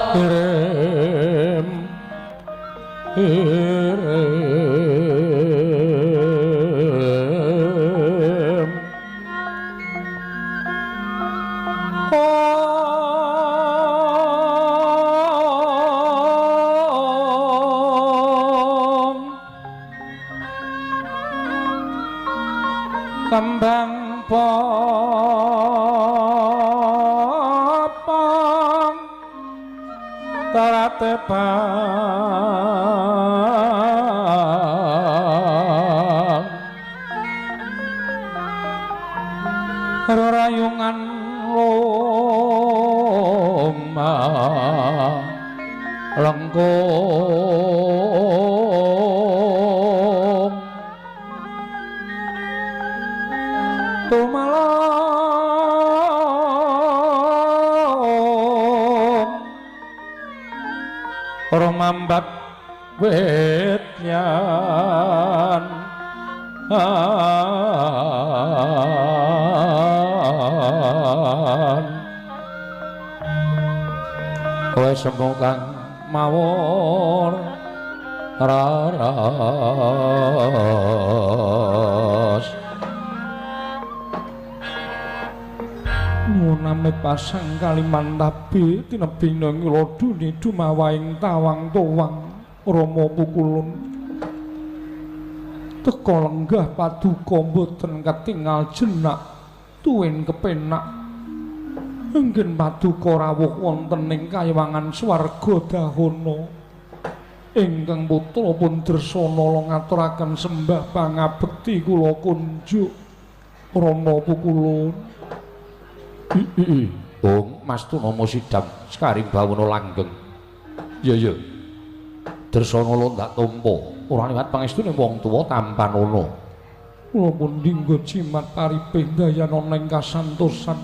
Kirim kirim Om kembang popong teratebang rerayungan loma lengkung tumalong rumambat wetyan kowe sembung kang mawur raras nguname pasang Kalimantabi tinebing ngloduni dumawaing tawang tuwang Rama Pukulun teka lenggah paduka mboten ketingal jenak tuwin kepenak anggen paduka rawuh wonten ing kayiwangan swarga dahana ingkang putra pun Dresana ngaturaken sembah pangabekti kula kunjuk Rama Pukulun. Ong Mas Tunama Sidam sekaring bawana langgeng. Iya iya. Dresana lho ndak tampa, ora liwat pangestune wong tuwa tampanana. Kula pun dinggo jimat paripih dayana ing kasantosan.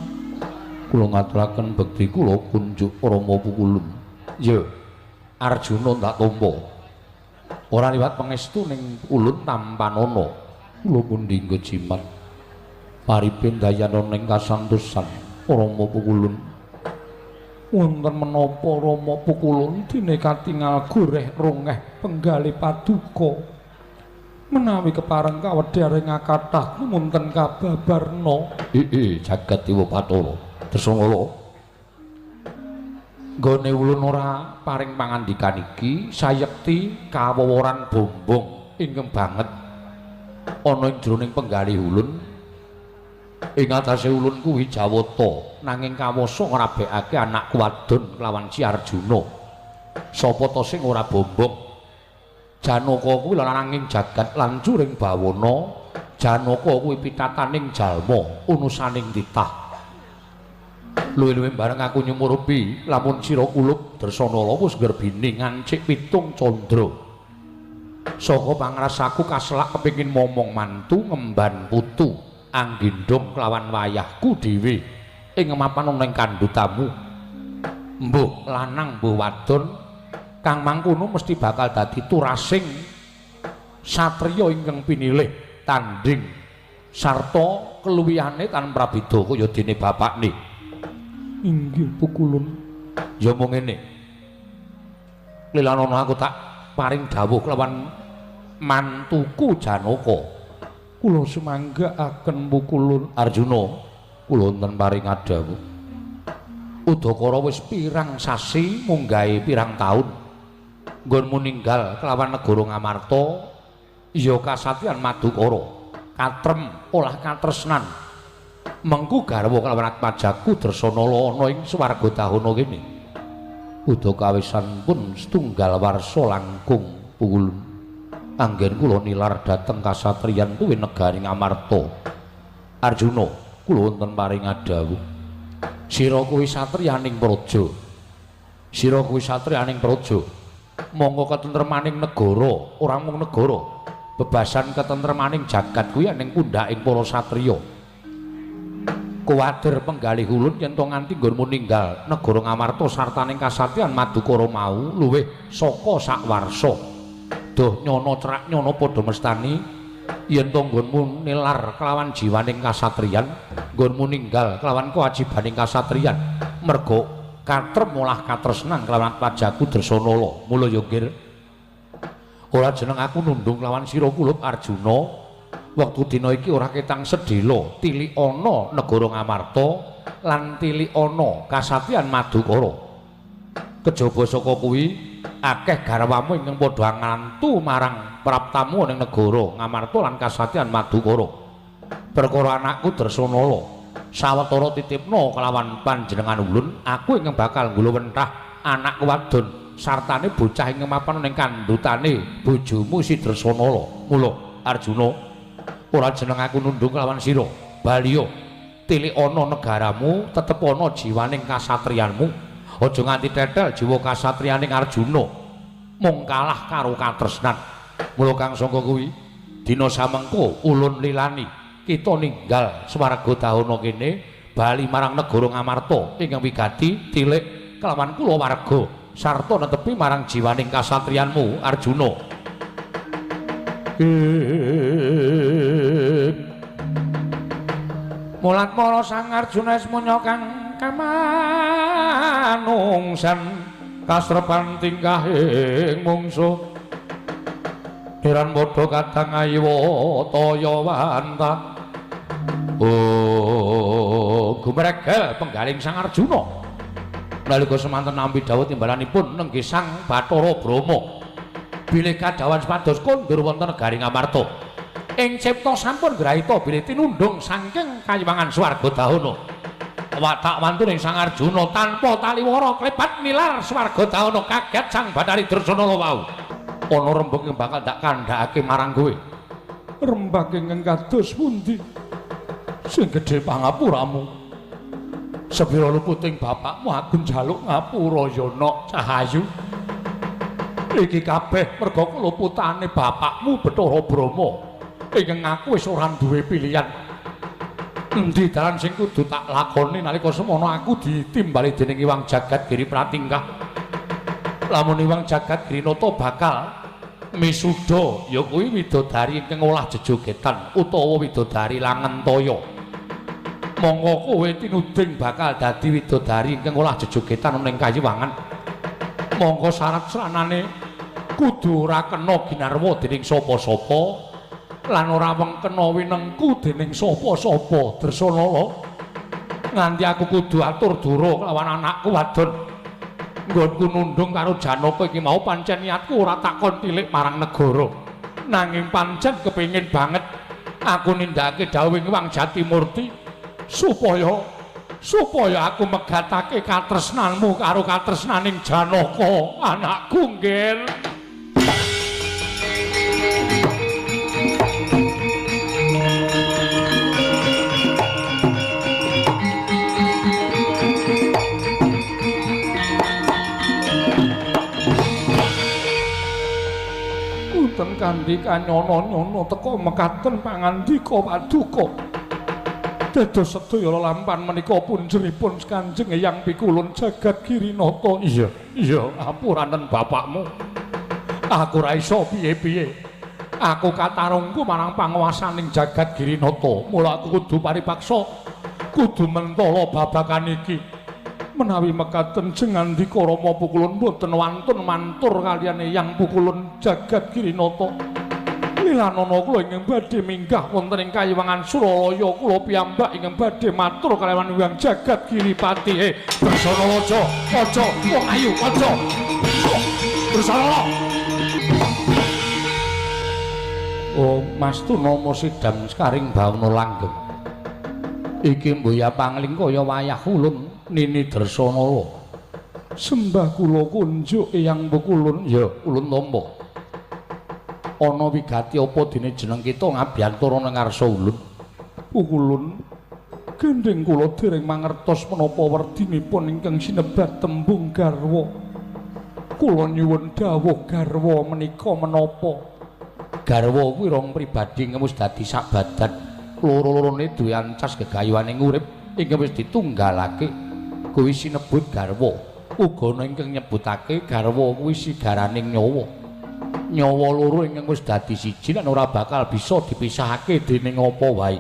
Kula ngaturaken bekti kula kunjuk Rama Pukulun. Iya. Arjuna ndak tampa. Ora liwat pangestuning ulun tampanana. Kula pun dinggo jimat paripih dayana ing kasantosan. Rama Pukulun. Wonten menapa Rama Pukulun dene katingal goreh rongeh penggalih paduka. Menawi kepareng kawedhar ing kathah wonten kababarna. Jagat Dewa Bathara. Dresana nggone ulun ora paring pangandikan iki sayekti kawoworan bombong ingkang banget ana ing jroning penggalih ulun. Ing atase ulun kuwi Jawata nanging kawasa ngrabekake anakku wadon kelawan Si Arjuna. Sapa ta sing ora bombong? Janaka kuwi lananging jagat lan curing bawana. Janaka kuwi pitataning jalma unusaning titah. Luwih-luwih bareng aku nyumurupi lamun sira kulup Dresana wis nggerbini ngancik pitung candra. Saka pangrasaku kaselak kepengin momong mantu ngemban putu anggendhong kelawan wayahku dhewe ing mapan ana ing kandhutamu. Mbuh lanang mbuh wadon kang mangkono mesti bakal dadi turasing satriya ingkang pinilih tanding sarta keluwihane tan prabeda kaya dene bapakne. Inggih Pukulun. Ya mung ngene. Lilanana aku tak paring dawuh kelawan mantuku Janaka. Kula sumanggaaken Pukulun. Arjuna, kula wonten paring dawuh. Udakara wis pirang sasi munggahe pirang taun nggonmu ninggal kelawan negara Ngamarta ya kasatriyan Madukara katrem olah katresnan mengku garwa kelawan atmajaku Dresana ana ing swarga dahana kene. Udakawisan pun setunggal warsa langkung Pukulun. Anggen kula nilar dhateng kasatriyan kuwi negari Ngamarta. Arjuna, kula wonten paring dawuh. Sira kuwi satriyaning praja. Sira kuwi satriyaning praja. Monggo ketentremaning negara, ora mung negara. Bebasan ketentremaning jagat kuwi ning pundhaking para satriya. Kuwatir penggalih ulun yen to nganti nggonmu ninggal negara Ngamarta sartaning kasatriyan Madukara mau luwih saka sakwarsa. Duh nyono cerak nyono padha mestani yen to nggonmu nilar kelawan jiwaning kasatriyan, nggonmu ninggal kelawan kewajibaning kasatriyan, merga Katrem olah katresnan kelawan pajaku Dresanala. Mula ya nggir, ora jeneng aku nundung lawan sira kulup Arjuna. Wektu dina iki ora ketang sedhela tilik ana negara Ngamarta lan tilik ana kasatyan Madukara. Kejaba saka kuwi akeh garwamu ingkang padha ngantu marang praptamu ning negara Ngamarta lan kasatyan Madukara. Perkara anakku Dresanala sawetara titipna kelawan panjenengan ulun, aku ingkang bakal nggulawentah anakku wadon sartane bocah ingkang mapan ning kandhutane bojomu si Dresanala. Mula Arjuna, ora jeneng aku nundung kelawan sira. Baliya tilik ana negaramu, tetep ana jiwaning kasatriyanmu. Aja nganti tetel jiwa kasatriyaning Arjuna mung kalah karo katresnan. Mula kang sangka kuwi dina samengko ulun lilani kita ninggal swarga dahana kene bali marang negara Ngamarta ingkang wigati tilik kelawan kula warga sarta netepi marang jiwaning kasatriyanmu Arjuna. Mulat mara Sang Arjuna ismunya kang kamanungsan kasrepan tingkahing mungsuh heran padha kadang ayiwa taya wanta. Oh, gumregel penggaling Sang Arjuna nalika semanten nampi dawuh timbalanipun nenggih Sang Bathara Brahma bilih kadhawan supados kondur wonten negari Ngamarta. Ing cipta sampun grahita bilih tinundhung saking kayiwangan swarga dahana. Watak wantuning Sang Arjuna tanpa taliwara klebat nilar swarga dahana kaget Sang Bathari Dresanala wau. Ana rembug ing bakal ndak kandhakake marang kowe. Rembag ingkang kados pundi? Sing gedhe pangapuramu. Sepira luputing bapakmu aku njaluk ngapura ya nok Cahayu. Iki kabeh merga keluputane bapakmu Bathara Brahma ingkang aku wis ora duwe pilihan. Endi dalan sing kudu tak lakoni nalika semono aku ditimbali dening Iwang Jagat Giri Pratingkah. Lamun Iwang Jagat Girinata bakal misuda ya kuwi widodari ingkang olah jejogetan utawa widodari Langentaya. Monggo kowe tinuding bakal dadi widodari ingkang olah jejogetan ning kayiwangan. Monggo syarat sranane kudu ora kena ginarwa dening sapa-sapa lan ora wengkena winengku dening sapa-sapa. Dresanala, nganti aku kudu atur dura kelawan anakku wadon. Nggonku nundung karo Janaka iki mau pancen niatku ora takon tilik marang negara, nanging pancen kepengin banget aku nindakake dawuhing Wang Jatimurti supaya aku megatake katresnanmu karo katresnaning Janaka anakku nggih. Punten kanthi kanyono-nyono teka mekaten pangandika paduka. Dados sedaya lelampan menika punjeripun Kanjeng Eyang Pikulun Jagat Girinata. Iya, iya, apuranen bapakmu. Aku ora iso piye-piye. Aku katarungku marang panguwasaning Jagat Girinata. Mula aku kudu paripaksa kudu mentala babagan iki. Menawi mekaten jengandika Rama Pukulun boten wantun mantur kaliyan Eyang Pukulun Jagat Girinata. Lilanana kula ingkang badhe minggah wonten ing kayiwangan Suralaya kula piyambak ingkang badhe matur kalawan Hyang Jagat Giripati. Dresanala aja, aja, wong ayu aja. Dresanala. Oh, Mas Tunama sidam sekaring bawana langgeng. Iki mboya pangling kaya wayah ulun Nini Dresanala. Sembah kula kunjuk Eyang Pukulun. Ya, ulun tampa. Ana wigati apa dene jeneng kita ngabiyantara nang ngarsa ulun? Pukulun, gendhing kula dereng mangertos menapa werdinipun ingkang sinebat tembung garwa. Kula nyuwun dawuh garwa menika menapa? Garwa kuwi rong pribadi ingkang wis dadi sak badan. Loro-lorone duwe ancas gegayuhaning urip ingkang wis ditunggalake. Kuwi sinebut garwa. Uga ana ingkang nyebutake garwa kuwi sigaraning nyawa. Nyawa loro ingkang wis dadi siji lan ora bakal bisa dipisahake dening apa wae.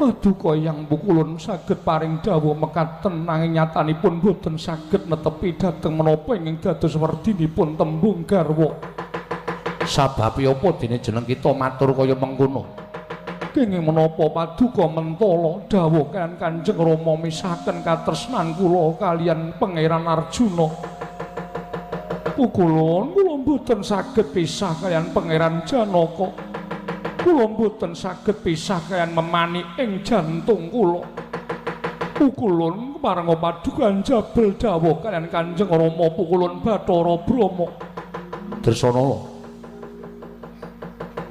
Paduka Hyang Pukulun saged paring dawuh mekaten nanging nyatanipun boten saged netepi dhateng menapa ingkang dados werdinipun tembung garwa. Sababe apa dene jeneng kita matur kaya mengkono? Kenging menapa paduka mentala dawuh kan Kanjeng Rama misahaken katresnan kula kaliyan Pangeran Arjuna. Pukulun kula mboten saged pisah kaliyan Pangeran Janaka. Kula mboten saged pisah kaliyan memani ing jantung kula. Pukulun parenga paduka njabel dawuh kaliyan Kanjeng Rama Pukulun Bathara Brahma. Dresanala,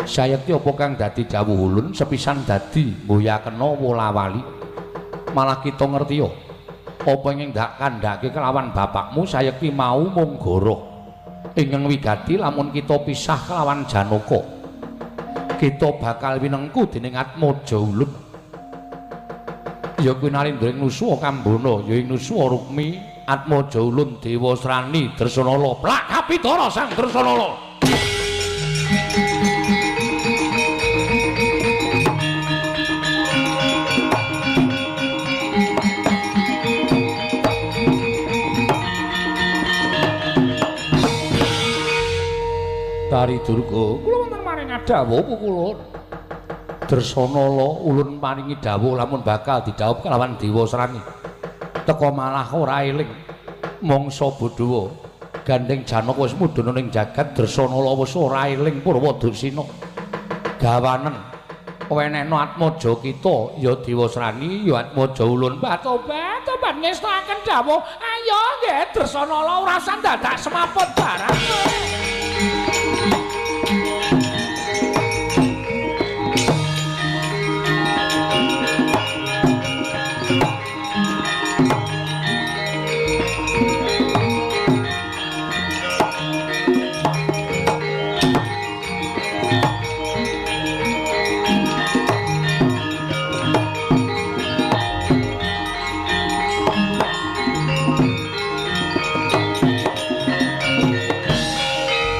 sayekti apa kang dadi dawuh ulun sepisan dadi mboyakena wola-wali. Malah kita ngertiya apa ingkang ndak kandhake kelawan bapakmu sayekti mau mung goroh. Ingkang wigati lamun kita pisah kelawan Janaka, kita bakal winengku dening Atmaja ulun. Ya kuwi Narendra ing nusuwa Kambana, ya ing nusuwa Rukmi, Atmaja ulun Dewasrani Dresanala. Plak kapitara Sang Dresanala. Tari Durga, kula wonten maring dawuh Pukulun. Dresanala ulun paringi dawuh lamun bakal didhawuh kelawan Dewasrani. Teka malah ora eling mangsa bodhowa. Gandeng Janaka wis mudhun ning jagat, Dresanala wis ora eling Purwadursina. Gawanen wenehno atmaja kita ya Dewasrani ya Atmaja ulun. Tobat tobat ngestoaken dawuh. Ayo nggih Dresanala ora usah dadak semaput barang.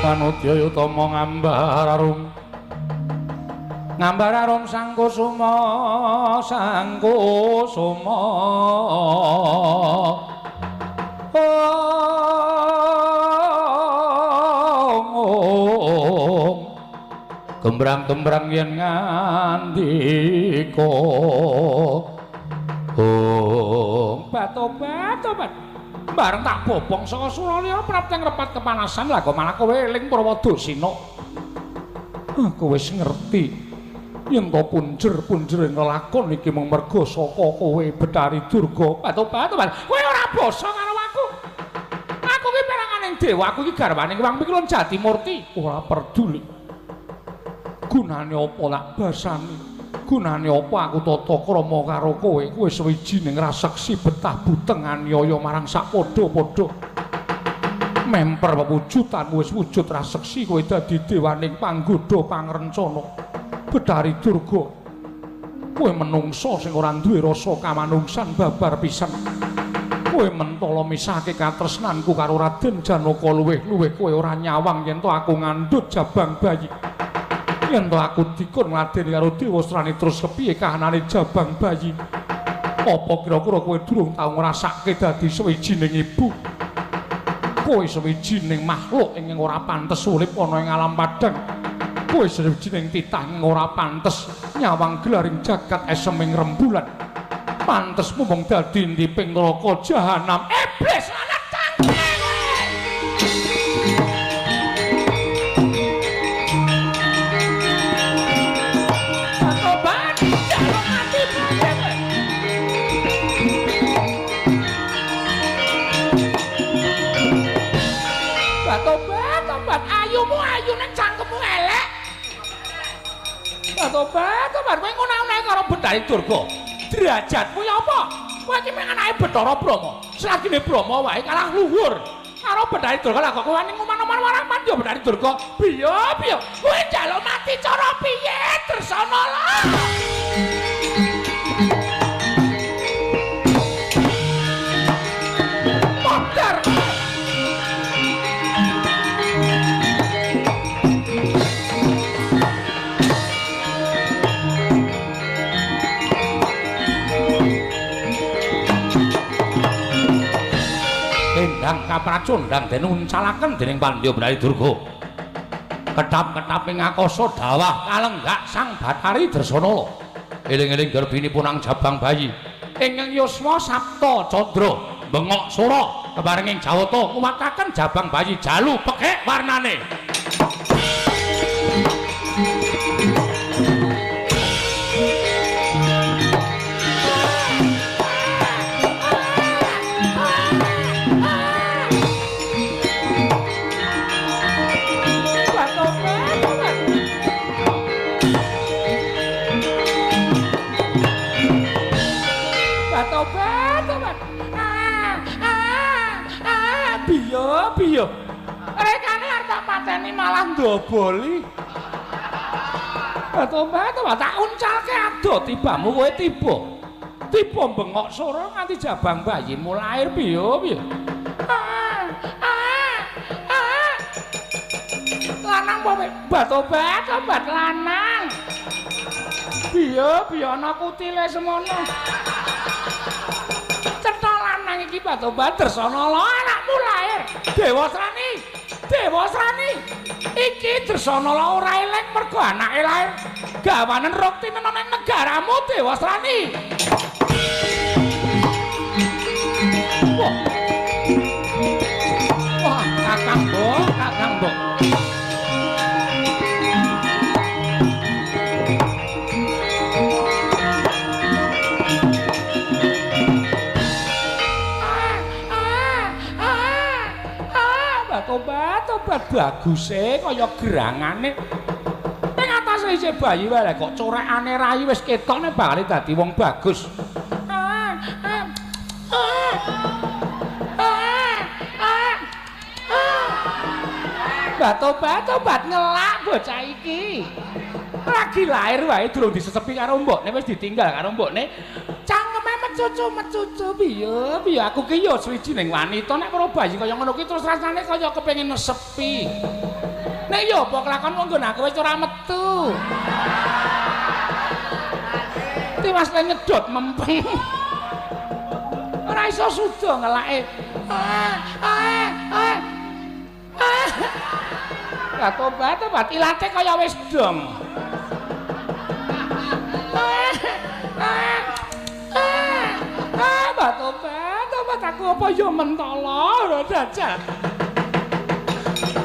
Panudya utama ngambar arum, ngambar arum sang kusuma, sang kusuma. Ong gembrang-gembrang yen ngandika. Ong batobat tobat. Bareng tak bobong saka Suralaya prapteng repat kepanasan lah kok malah kowe eling Purwadasina. Aku wis ngerti yen to punjer-punjering lelakon iki mung merga saka kowe Bathari Durga. Batobat tobat. Kowe ora basa karo aku. Aku ki peranganing dewa, aku iki garwaning Wang Pikulun Jatimurti. Ora peduli. Gunane apa lak basani? Gunane apa aku tata krama karo kowe? Kowe suwijining raseksi betah buteng aniaya marang sak padha-padha. Memper pewujudanmu wis wujud raseksi, kowe dadi dewaning panggodha pangrencana. Bathari Durga, kowe menungsa sing ora duwe rasa kamanungsan babar pisan. Kowe mentala misahke katresnanku karo Raden Janaka luwih-luwih kowe ora nyawang yen to aku ngandhut jabang bayi. Yen to aku dikon ngladeni karo Dewasrani terus kepiye kahanane jabang bayi? Apa kira-kira kowe durung tau ngrasake dadi suwijining ibu? Kowe suwijining makhluk ingkang ora pantes urip ana ing alam padhang. Kowe suwijining titah ingkang ora pantes nyawang gelaring jagat eseming rembulan. Pantesmu mung dadi intiping neraka jahanam. Iblis lanang cangkeme kowe. Tobat, ayumu ayu ning cangkemmu elek. Tobat, tobat kowe ngono-ngono karo Bathari Durga. Derajatmu ya apa? Kowe iki mung anake Bathara Brahma. Selagine Brahma wae kalah luhur karo Bathari Durga. Lah kok kowe wani ngoman-oman waraman ya Bathari Durga. Piye piye? Kowe njaluk mati cara piye Dresanala? Modar. Kendang kapracondang den uncalaken dening Pandya Benayi Durga. Ketap-ketap ing akasa dawah kalenggak Sang Bathari Dresanala. Eling-eling garbinipun ang jabang bayi ingkang yuswa Sapta Candra bengok sora keparenging Jawata nguwataken jabang bayi jalu pekek warnane. Piye? Rekane arep tak pateni malah ndoboli. Batu-batu tak uncalke ado tibamu kowe tiba. Tiba bengok sora nganti jabang bayimu lahir piye piye. Lanang apa batu-batu bat lanang. Piye piye ana kutile semono. Cetha lanang iki batu-batu Dresanala anakmu lahir. Dewasrani, Dewasrani, iki Dresanala ora eling mergo anake lahir. Gawanen rukti nang negaramu Dewasrani. Wah, wah, Kakang Mbok, Kakang Mbok. Tobat-tobat baguse kaya gerangane. Ning atase isih bayi wae kok corekane rai wis ketok nek bakal dadi wong bagus. Batobat-tobat ngelak bocah iki. Lagi lahir wae durung disesepi karo mbokne wis ditinggal karo mbokne. Cangkeme mecucu-mecucu piye piye aku ki ya suwijining wanita nek weruh bayi kaya ngono ki terus rasane kaya kepengin nesepi. Nek ya apa kelakon wong nggon aku wis ora metu. Tiwas le nyedot mempeng. Ora iso suda ngelake. Batobat-tobat ilate kaya wis dom. Batobat-tobat aku apa ya mentala jajal.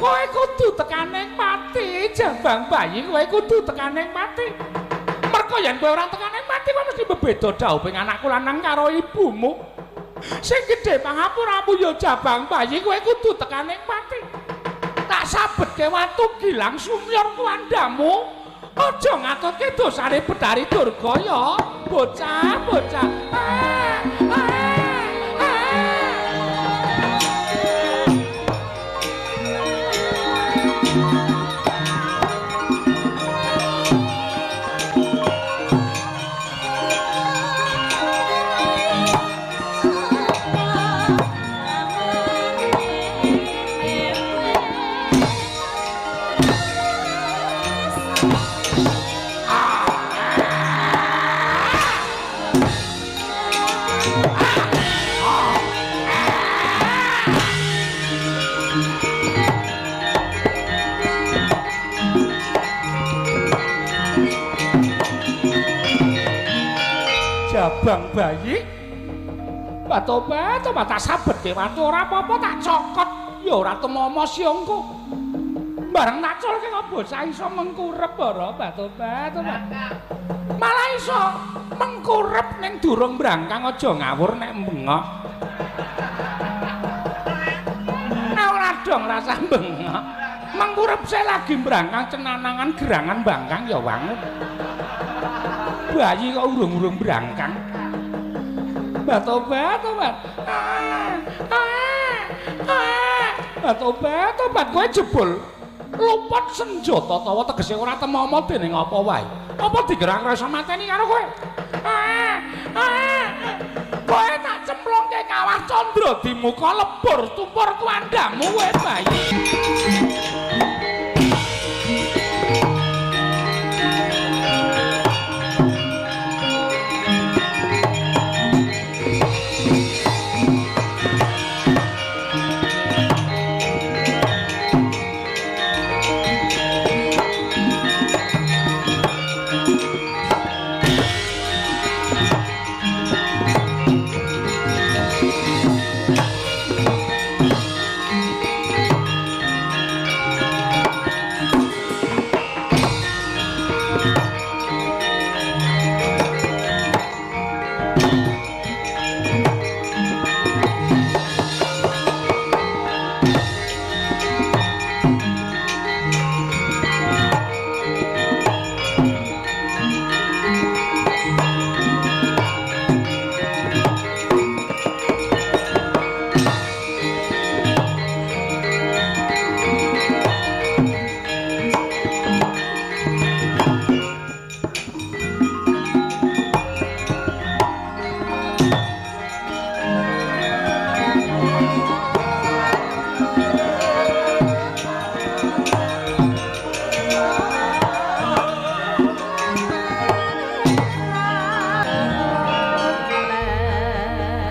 Kowe kudu tekaning pati jabang bayi, kowe kudu tekaning pati. Mergo yen kowe ora tekaning pati kowe mesti bebeda dhawuhing anakku lanang karo ibumu. Sing gedhe pangapuramu ya jabang bayi, kowe kudu tekaning pati. Tak sabetke watu gilang sumyor kuandamu. Aja ngatutke dosane Bathari Durga ya, bocah, bocah. Jabang bayi batobat tak sabetke watu ora apa-apa tak cokot ya ora tumomo siongku bareng tak culke kok bocah iso mengkurep ora batobat malah iso mengkurep ning durung brangkang aja ngawur nek bengok nek ora dong rasah bengok mengkurep saya lagi brangkang cenanangan gerangan bangkang ya wangun. Bayi kok urung-urung brangkang. Batobat-tobat. Batobat-tobat kowe jebul luput senjata tawa tegese ora temomo dening apa wae. Apa digerak ora iso mateni karo kowe? Kowe tak cemplungke kawah candra di muka lebur tumpur kuandamu kowe bayi.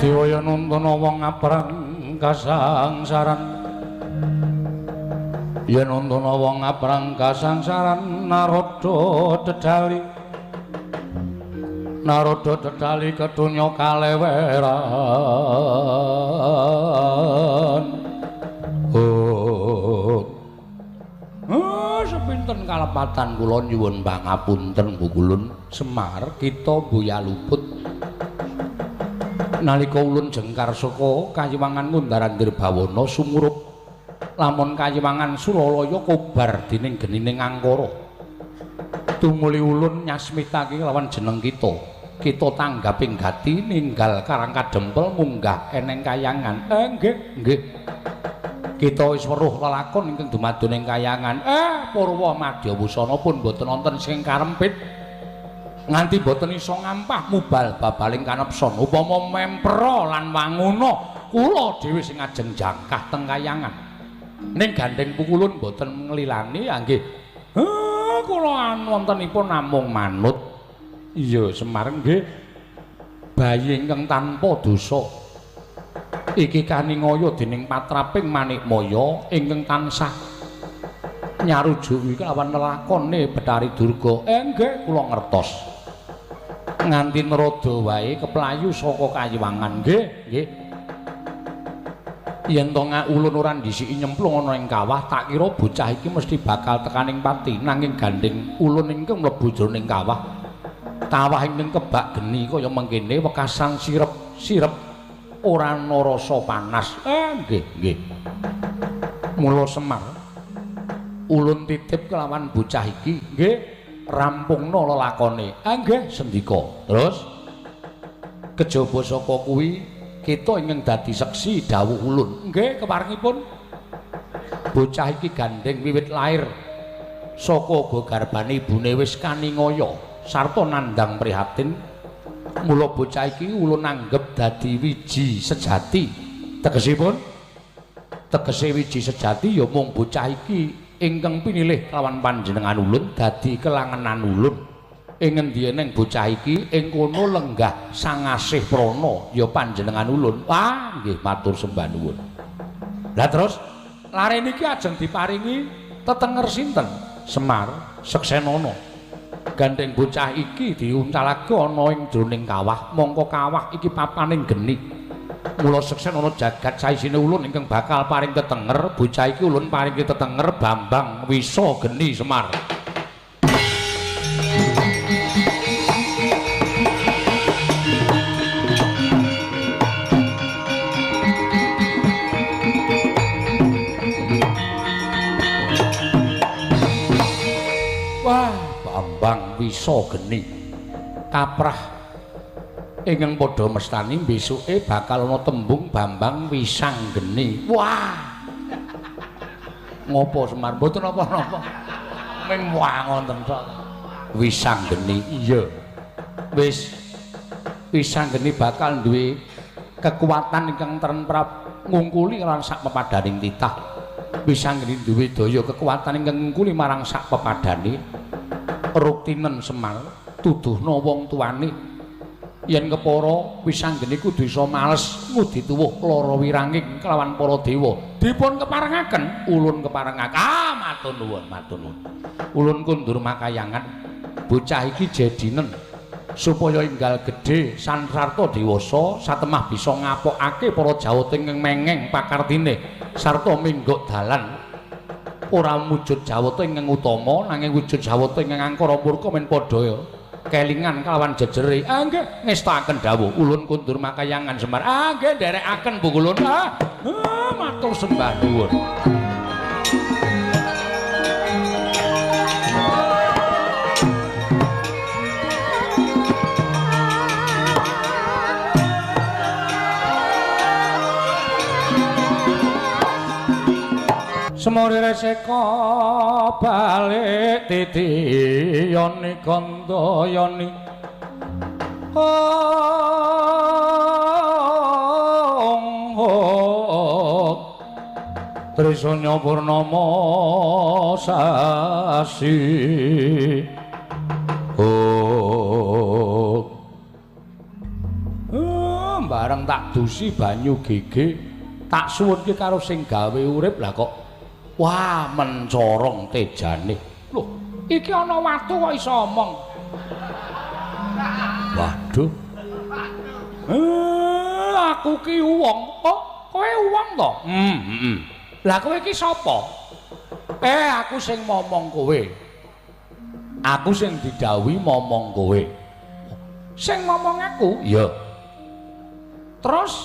Dewaya nuntuna wong aprang kasangsaran, yen nuntuna wong aprang kasangsaran, naroda dedali, naroda dedali kedonya kaleweran. Oh, oh, sepinten kalepatan kula nyuwun pangapunten Bukulun Semar, kita buya luput. Nalika ulun jengkar saka kayiwangan Ngundaran Dirbawana sumurup lamun kayiwangan Suralaya kobar dening genining angkara. Tumuli ulun nyasmitake lawan jeneng kita. Kita tanggaping gati ninggal Karang Kadempel munggah eneng kayangan. Nggih, nggih. Kita wis weruh lelakon ingkang dumadon ing kayangan. Purwa Madya Wusana pun boten wonten sing karempit. Nganti boten iso ngampah mubal babaling kanepson upama mempera lan wanguna kula dhewe sing ajeng jangkah teng kayangan. Ning gandeng pukulun boten nglilani nggih. Kula wontenipun namung manut. Iya Semar nggih. Bayi ingkang tanpa dosa iki kaningaya dening patraping Manikmaya ingkang tansah nyarujuki kelawan lelakone Bathari Durga. Nggih kula ngertos. Nganti naroda wae keplayu saka kayiwangan. Nggih, nggih. Yen to ulun ora ndhisiki nyemplung ana ing kawah, tak kira bocah iki mesti bakal tekaning pati. Nanging gandeng ulun ingkang mlebu jroning kawah. Kawah ingkang kebak geni kaya mengkene wekasan sirep-sirep ora ana rasa panas. Nggih, nggih. Mula Semar ulun titip kelawan bocah iki, nggih, rampungna lelakone. Nggih, sendika. Terus kejaba saka kuwi kita ingkang dadi seksi dawuh ulun. Nggih, keparengipun bocah iki gandeng wiwit lair saka garbane ibune wis kaningaya sarta nandhang prihatin. Mula bocah iki ulun anggep dadi wiji sejati. Tegesipun tegese wiji sejati ya mung bocah iki ingkang pinilih lawan panjenengan ulun dadi kelangenan ulun. Ing ngendi eneng bocah iki ing kono lenggah sangasih prana ya panjenengan ulun. Wah, nggih matur sembah nuwun. Lah terus lare niki ajeng diparingi tetenger sinten? Semar Seksenana. Gandeng bocah iki diuncalake ana ing jroning kawah, mongko kawah iki papaning geni. Mula Seksenana jagat saisine ulun ingkang bakal paring tetenger bocah iki ulun paring tetenger Bambang Wisa Geni Semar. Wah, Bambang Wisa Geni kaprah ingkang padha mestani besuke bakal ana tembung Bambang Wisanggeni. Wah. Ngopo Semar? Mboten napa-napa. Ming wah ngoten tok. Wisanggeni. Iya. Wis Wisanggeni bakal duwe kekuatan ingkang trenprap ngungkuli lan sak pepadaning titah. Wisanggeni duwe daya kekuatan ingkang ngungkuli marang sak pepadane. Ruktinen Semar tuduhna wong tuane. Yen kepara Wisanggeni kudu iso males ngudi tuwuh lara wiranging kelawan para dewa. Dipun keparengaken, ulun keparengaken. Ah, matur nuwun, matur nuwun. Ulun kundur makayangan. Bocah iki jedinen. Supaya enggal gedhe sansarta dewasa satemah bisa ngapokake para Jawata ingkang mengeng pakartine sarta mingguk dalan ora wujud Jawata ingkang utama nanging wujud Jawata ingkang angkara murka men padha kelingan kalawan jejere. Ah nggih, ngestakaken dawuh ulun kundur makayangan Semar. Ah nggih, nderekaken Bu Kulun. Ah, matur sembah nuwun. Semore reseka balik titiyoni kandayani ong hok Trisanya purnama sasi oh bareng tak dusi banyu gege tak suwunke karo sing gawe urip lah kok wah mencorong tejane. Loh, iki ana watu kok iso omong. Waduh. Aku ki wong. Oh, kowe wong to? Heeh. Lah kowe iki sapa? Aku sing momong kowe. Aku sing didhawuhi momong kowe. Sing momong aku? Iya. Terus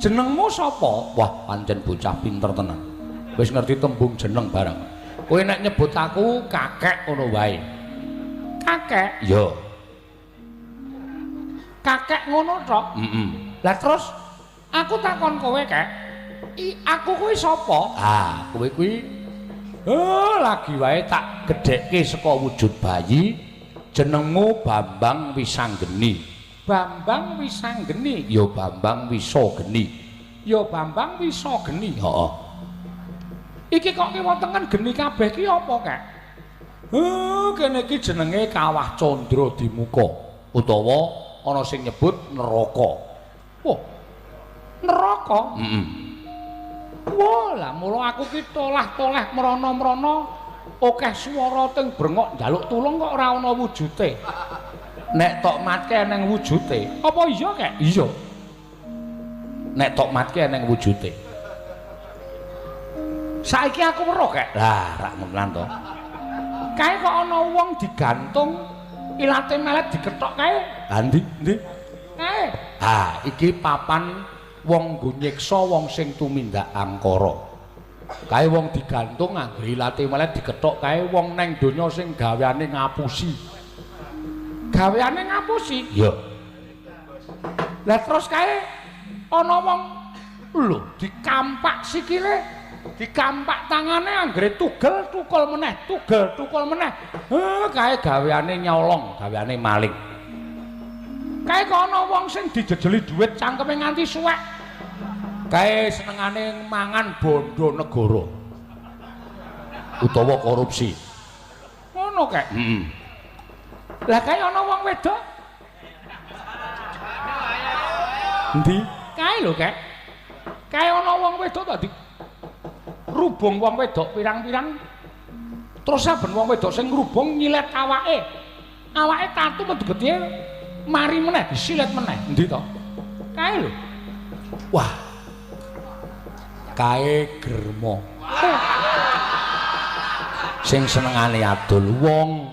jenengmu sapa? Wah, pancen bocah pinter tenan. Wis ngerti tembung jeneng barang. Kowe nek nyebut aku kakek ngono wae. Kakek? Iya. Kakek ngono tok? Heeh. Lah terus aku takon kowe, Kek. Aku kuwi sapa? Ah, kowe kuwi lagi wae tak gedhekke saka wujud bayi. Jenengmu Bambang Wisanggeni. Bambang Wisanggeni? Ya Bambang Wisageni. Ya Bambang Wisageni. Heeh. Iki kok kiwa tengen geni kabeh ki apa, Kek? Kene iki jenenge Kawah Candra Dimuka utawa ana sing nyebut neraka. Wah. Neraka? Heeh. Wah, lah mula aku ki tolah-toleh mrana-mrana akeh swara teng brengok njaluk tulung kok ora ana wujute. Nek tok matke eneng wujute. Apa iya, Kek? Iya. Nek tok matke eneng wujute. Saiki aku weruh, Kek. Lah, rak ngono to. Kae kok ana wong digantung ilate melet dikethok kae. Lah ndi? Ndi? Kae. Ha, iki papan wong nggo nyiksa wong sing tumindak angkara. Kae wong digantung anggere ilate melet dikethok kae wong neng donya sing gaweane ngapusi. Gaweane ngapusi? Iya. Lah terus kae ana wong lho dikampak sikile, dikampak tangane anggere tugel tukul meneh, tugel tukul meneh. Kae gaweane nyolong, gaweane maling. Kae kok ana wong sing dijejeli dhuwit cangkeme nganti suwek. Kae senengane mangan bondo negara utawa korupsi. Ngono, Kek? Heeh. Lah kae ana wong wedok. Endi? Kae lho, Kek. Kae ana wong wedok tadi rubung wong wedok pirang-pirang. Terus saben wong wedok sing ngrubung nyilet awake. Awake tatu metu getihe mari meneh disilet meneh. Endi to? Kae lho. Wah. Kae germo. Sing senengane adol wong.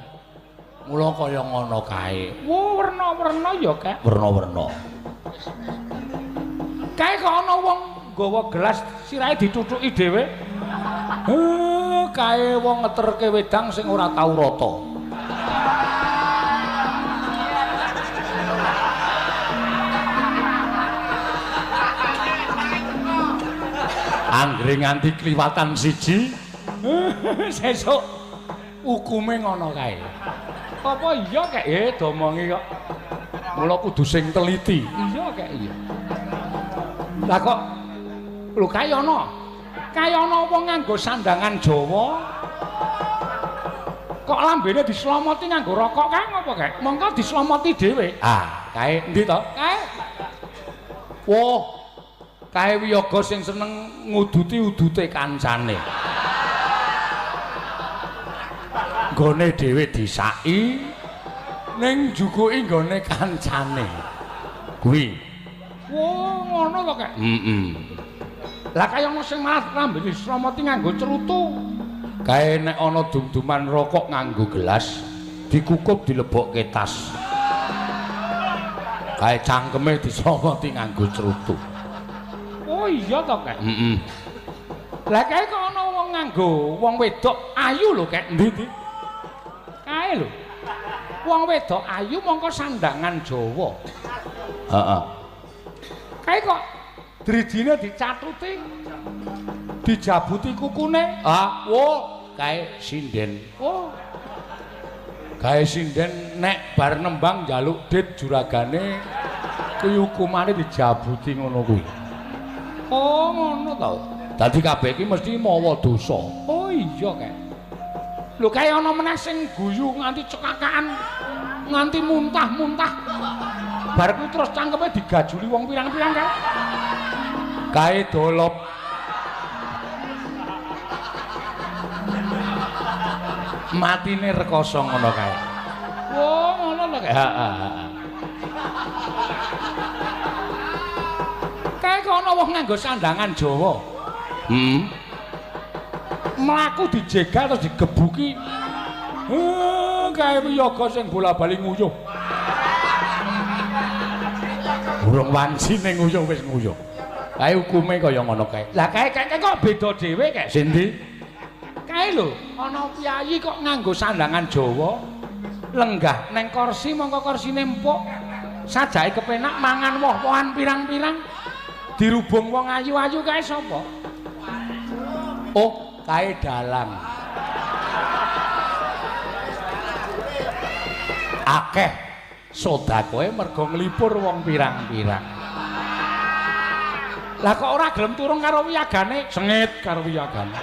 Mula kaya ngono kae. Wah, werna-werna ya, Kek. Werna-werna. Kae kok ana wong nggawa gelas sirahe ditutuki dhewe. Kae wong ngeterke wedang sing ora tau rata. Anggere nganti kliwatan siji, sesuk hukume ngono kae. Apa iya, Kek? Domongi kok. Mula kudu sing teliti. Iya, Kek, iya. Lah kok lho kae ana. Kae ana wong nganggo sandangan Jawa. Kok lambene dislomoti nganggo rokok kae ngopo, Kek? Mongko dislomoti dhewe. Ah, kae endi to? Kae. Wah, kae wiyaga sing seneng nguduti udute kancane. Nggone dhewe disaki, Ning jukuki nggone kancane. Kuwi. Wo, ngono to, Kek? Heeh. Lah kaya ngono sing malah lambene sromoti nganggo cerutu. Kae nek ana dum-duman rokok nganggo gelas, dikukup dilebokke tas. Kae cangkeme disromoti nganggo cerutu. Oh iya to, Kek? Heeh. Lah kae kok ana wong nganggo wong wedok ayu lho, Kek. Endi-endi? Kae lho. Wong wedok ayu mongko sandangan Jawa. Heeh. Kae kok drijine dicathuti, dijabuti kukune. Ah, wo, kae sinden. Oh. Kae sinden nek bar nembang njaluk dit juragane kuwi hukumane dijabuti ngono kuwi. Oh, ngono to. Dadi kabeh iki mesti mawa dosa. Oh iya, Kek. Lho kae ana meneh sing guyu nganti cekakaan, nganti muntah-muntah. Bar kuwi terus cangkeme digajuli wong pirang-pirang kae. Kae dolop. Matine rekoso ngono kae. Oh, ngono lho, Kek. Heeh, heeh. Kae kok ana wong nganggo sandangan Jawa. Heeh. Mlaku dijegal terus digebuki. Kae wiyaga sing bola-bali nguyuh. Urung wancine nguyuh wis nguyuh. Kae hukume kaya ngono kae. Lah kae kae kok beda dhewe, Kek. Sindi? Kae lho, ana piyayi kok nganggo sandangan Jawa, lenggah neng kursi mongko kursine empuk. Sajake kepenak mangan woh-wohan pirang-pirang. Dirubung wong ayu-ayu kae sapa? Oh, kae dalang. Akeh sedekahe mergo nglipur wong pirang-pirang. Lah kok ora gelem turung karo wiyagane? Sengit karo wiyagane.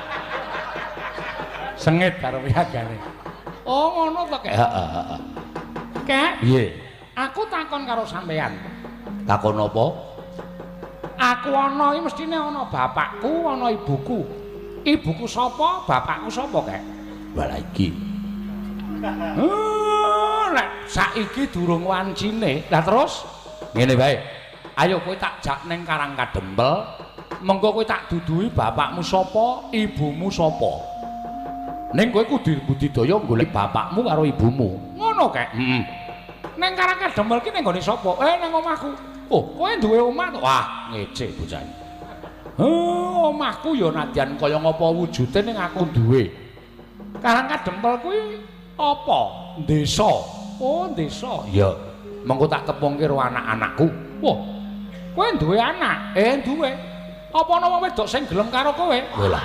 Sengit karo wiyagane. Oh, ngono to, Kek? Heeh, heeh. Kek, piye? Aku takon karo sampean. Takon apa? Aku ana iki mestine ana bapakku, ana ibuku. Ibuku sapa, bapakku sapa, Kek? Wah iki. Nek saiki durung wancine. Lah terus ngene wae. Ayo kowe tak jak ning Karang Kadempel, mengko kowe tak duduhi bapakmu sapa, ibumu sapa. Ning kowe kudu budidaya golek bapakmu karo ibumu. Ngono, Kek? Heeh. Ning Karang Kadempel ki ning nggone sapa? Ning omahku. Oh, kowe duwe omah to? Wah, ngece bocah. Omahku ya nadyan kaya ngapa wujude ning aku duwe. Karang Kadempel kuwi apa? Desa. Oh, desa. Iya. Mengko tak tepungke karo anak-anakku. Wah. Kowe duwe anak? Duwe. Apa ana wong wedok sing gelem karo kowe? Lho lah.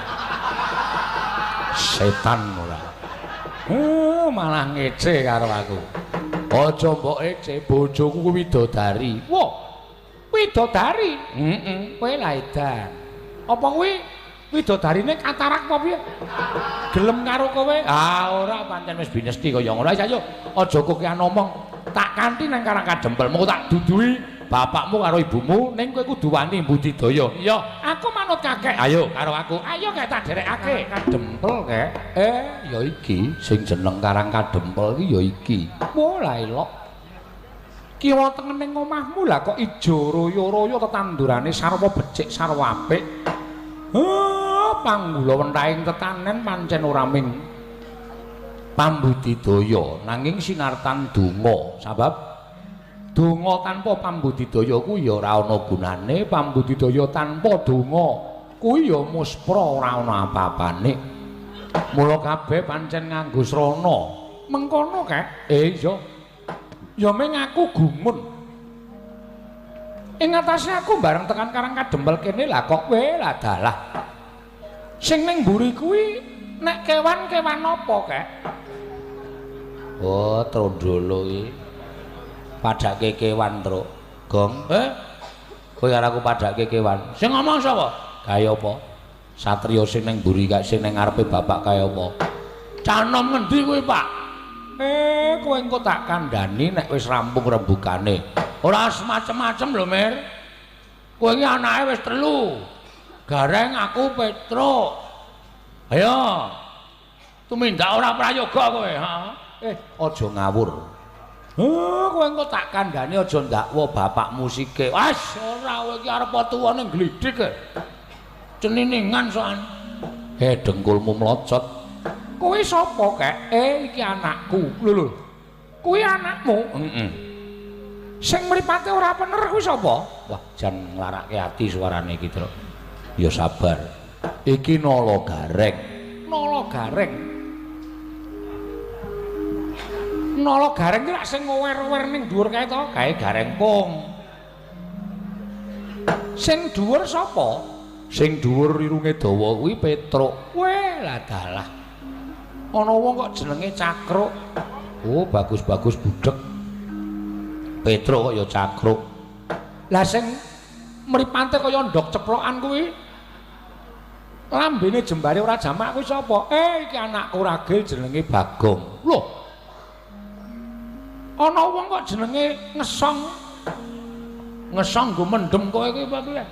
Setan ora. Malah ngece karo aku. Aja mbok ece, bojoku kuwi widodari. Wah. Widodari? Heeh. Kowe lah edan. Apa kuwi widodarine katarak apa piye? Gelem karo kowe? Ah, ora, pancen wis binesti kaya ngono. Ayo aja kokean omong. Tak kanthi nang Karang Kadempel, mengko tak duduhi bapakmu karo ibumu, ning kowe kudu wani budidaya. Iya, aku manut kakek. Ayo karo aku. Ayo kek tak derekake. Kadempel, Kek. Ya iki sing jeneng Karang Kadempel iki ya iki. Wah, lah elok. Kiwa tengen ning omahmu lah kok ijo royo-royo tetandurane sarwa becik sarwa apik. Panggula wentahing tetanen pancen ora ming pambudidaya nanging sinartan donga. Sebab donga tanpa pambudidaya kuwi ya ora ana gunane, pambudidaya tanpa donga kuwi ya muspra ora ana apa-apane. Mula kabeh pancen nganggo srana. Mengkono, Kek? Iya. Ya ming aku gumun. Ing atase aku bareng tekan Karang Kadempel kene lah kok kowe lah dalah. Sing ning mburi kuwi nek kewan-kewan apa, Kek? Oh, trondolo iki. Padhake kewan, Truk. Gong. Kowe karo aku padhake kewan. Sing ngomong sapa? Kaya apa? Satriya sing ning mburi kae sing ning ngarepe bapak kaya apa? Canom ngendi kowe, Pak? Kowe engko tak kandhani nek wis rampung rembugane. Ora macem-macem lho, Mir. Kowe iki anake wis 3. Gareng aku Petruk. Ayo. Tumindak ora prayoga kowe, ha? Aja ngawur. Oh, kowe engko tak kandhani aja ndakwa bapakmu sike. Wes ora kowe iki arep tuwa ning glidhik e. Ceniningan sokan. Dengkulmu mlocot. Kowe sapa, Kek? Iki anakku. Lho lho. Kuwi anakmu? Heeh. Sing mripate ora pener kuwi sapa? Wah, jan nglarake ati suarane iki, Truk. Ya sabar. Iki Nala Gareng. Nala Gareng. Nala Gareng ki lak sing ngower-ower ning dhuwur kae to, kae Gareng Pung. Sing dhuwur sapa? Sing dhuwur irunge dawa kuwi Petruk. Weh, lah dalah. Ana wong kok jenenge Cakruk. Oh, bagus-bagus budhek. Petruk kok ya Cakruk. Lah sing mripate kaya ndhok ceplokan kuwi lambene jembare ora jamak kuwi sapa? Iki anakku ragil jenenge Bagong. Loh. Ana wong kok jenenge Ngesong. Ngesong nggo mendem kowe kuwi apa piye?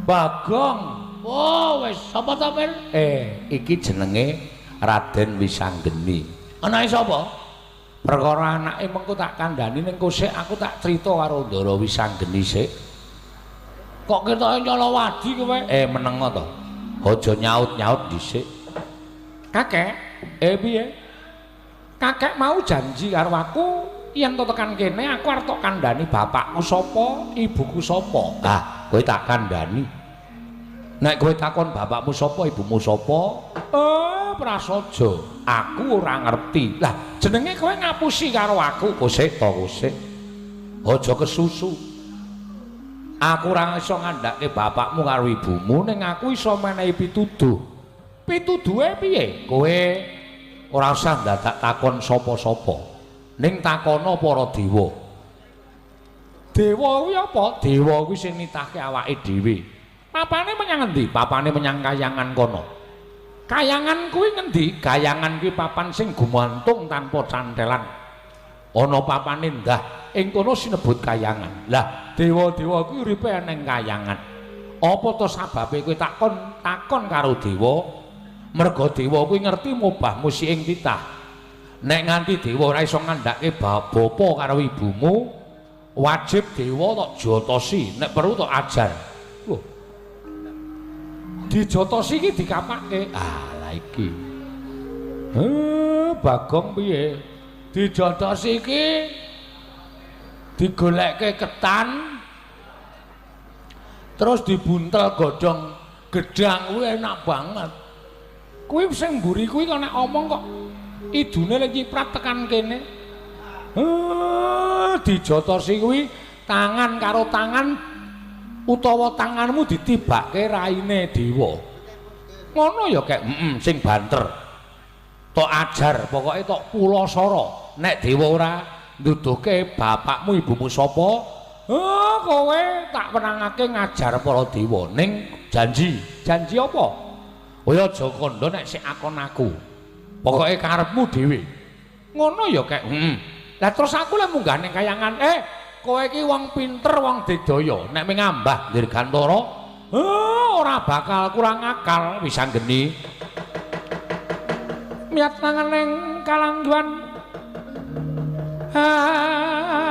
Bagong. Oh, wis sapa ta, Pir? Iki jenenge Raden Wisanggeni. Anake sapa? Perkara anake mengko tak kandhani ning kosek aku tak crita karo Ndara Wisanggeni sik. Kok ketoke nyalawadi kowe? Menengo to. Aja nyaut-nyaut dhisik. Kakek, piye? Kakek mau janji karo aku yen to tekan kene aku arep tok kandhani bapakku sapa, ibuku sapa. Ah, kowe tak kandhani. Nek kowe takon bapakmu sapa, ibumu sapa? Prasaja, aku ora ngerti. Lah, jenenge kowe ngapusi karo aku. Kosek to, kosek. Aja kesusu. Aku ora iso ngandhake bapakmu karo ibumu, ning aku iso menehi pituduh. Pituduhe piye? Kowe ora usah ndadak takon sapa-sapa. Ning takono para dewa. Dewa kuwi apa? Dewa kuwi sing nitahke awake dhewe. Papane menyang endi? Papane menyang kayangan kono. Kayangan kuwi ngendi? Kayangan kuwi papan sing gumantung tanpa cantelan. Ana papane ndah, ing kono sinebut kayangan. Lah, dewa-dewa kuwi uripe ning kayangan. Apa to sababe kowe takon takon karo dewa? Merga dewa kuwi ngerti mubah musi ing titah. Nek nganti dewa ora iso ngandhake bapa karo ibumu, wajib dewa tok jotosi, nek perlu tok ajar. Loh. Dijotosi iki dikapake. Ah, lah iki. Bagong piye? Dijotosi iki digolekke ketan terus dibuntel godhong gedhang kuwi enak banget. Kuwi sing mburi kuwi kok nek omong kok idune lek nyiprat tekan kene. Dijotosi kuwi tangan karo tangan utawa tanganmu ditibake raine dewa. Ngono ya kek, sing banter. Tok ajar, pokoke tok pulasara. Nek dewa ora nduduhke bapakmu ibumu sapa, kowe tak wenangake ngajar para dewa. Ning janji, janji apa? Kowe aja kandha nek sik akon aku. Pokoke karepmu dhewe. Ngono ya kek. Lah terus aku lek munggah ning kayangan, kowe iki wong pinter, wong digdaya, nek mung ngambah dirgantara, ora bakal kurang akal Wisanggeni. Miat tangan ning kalangguan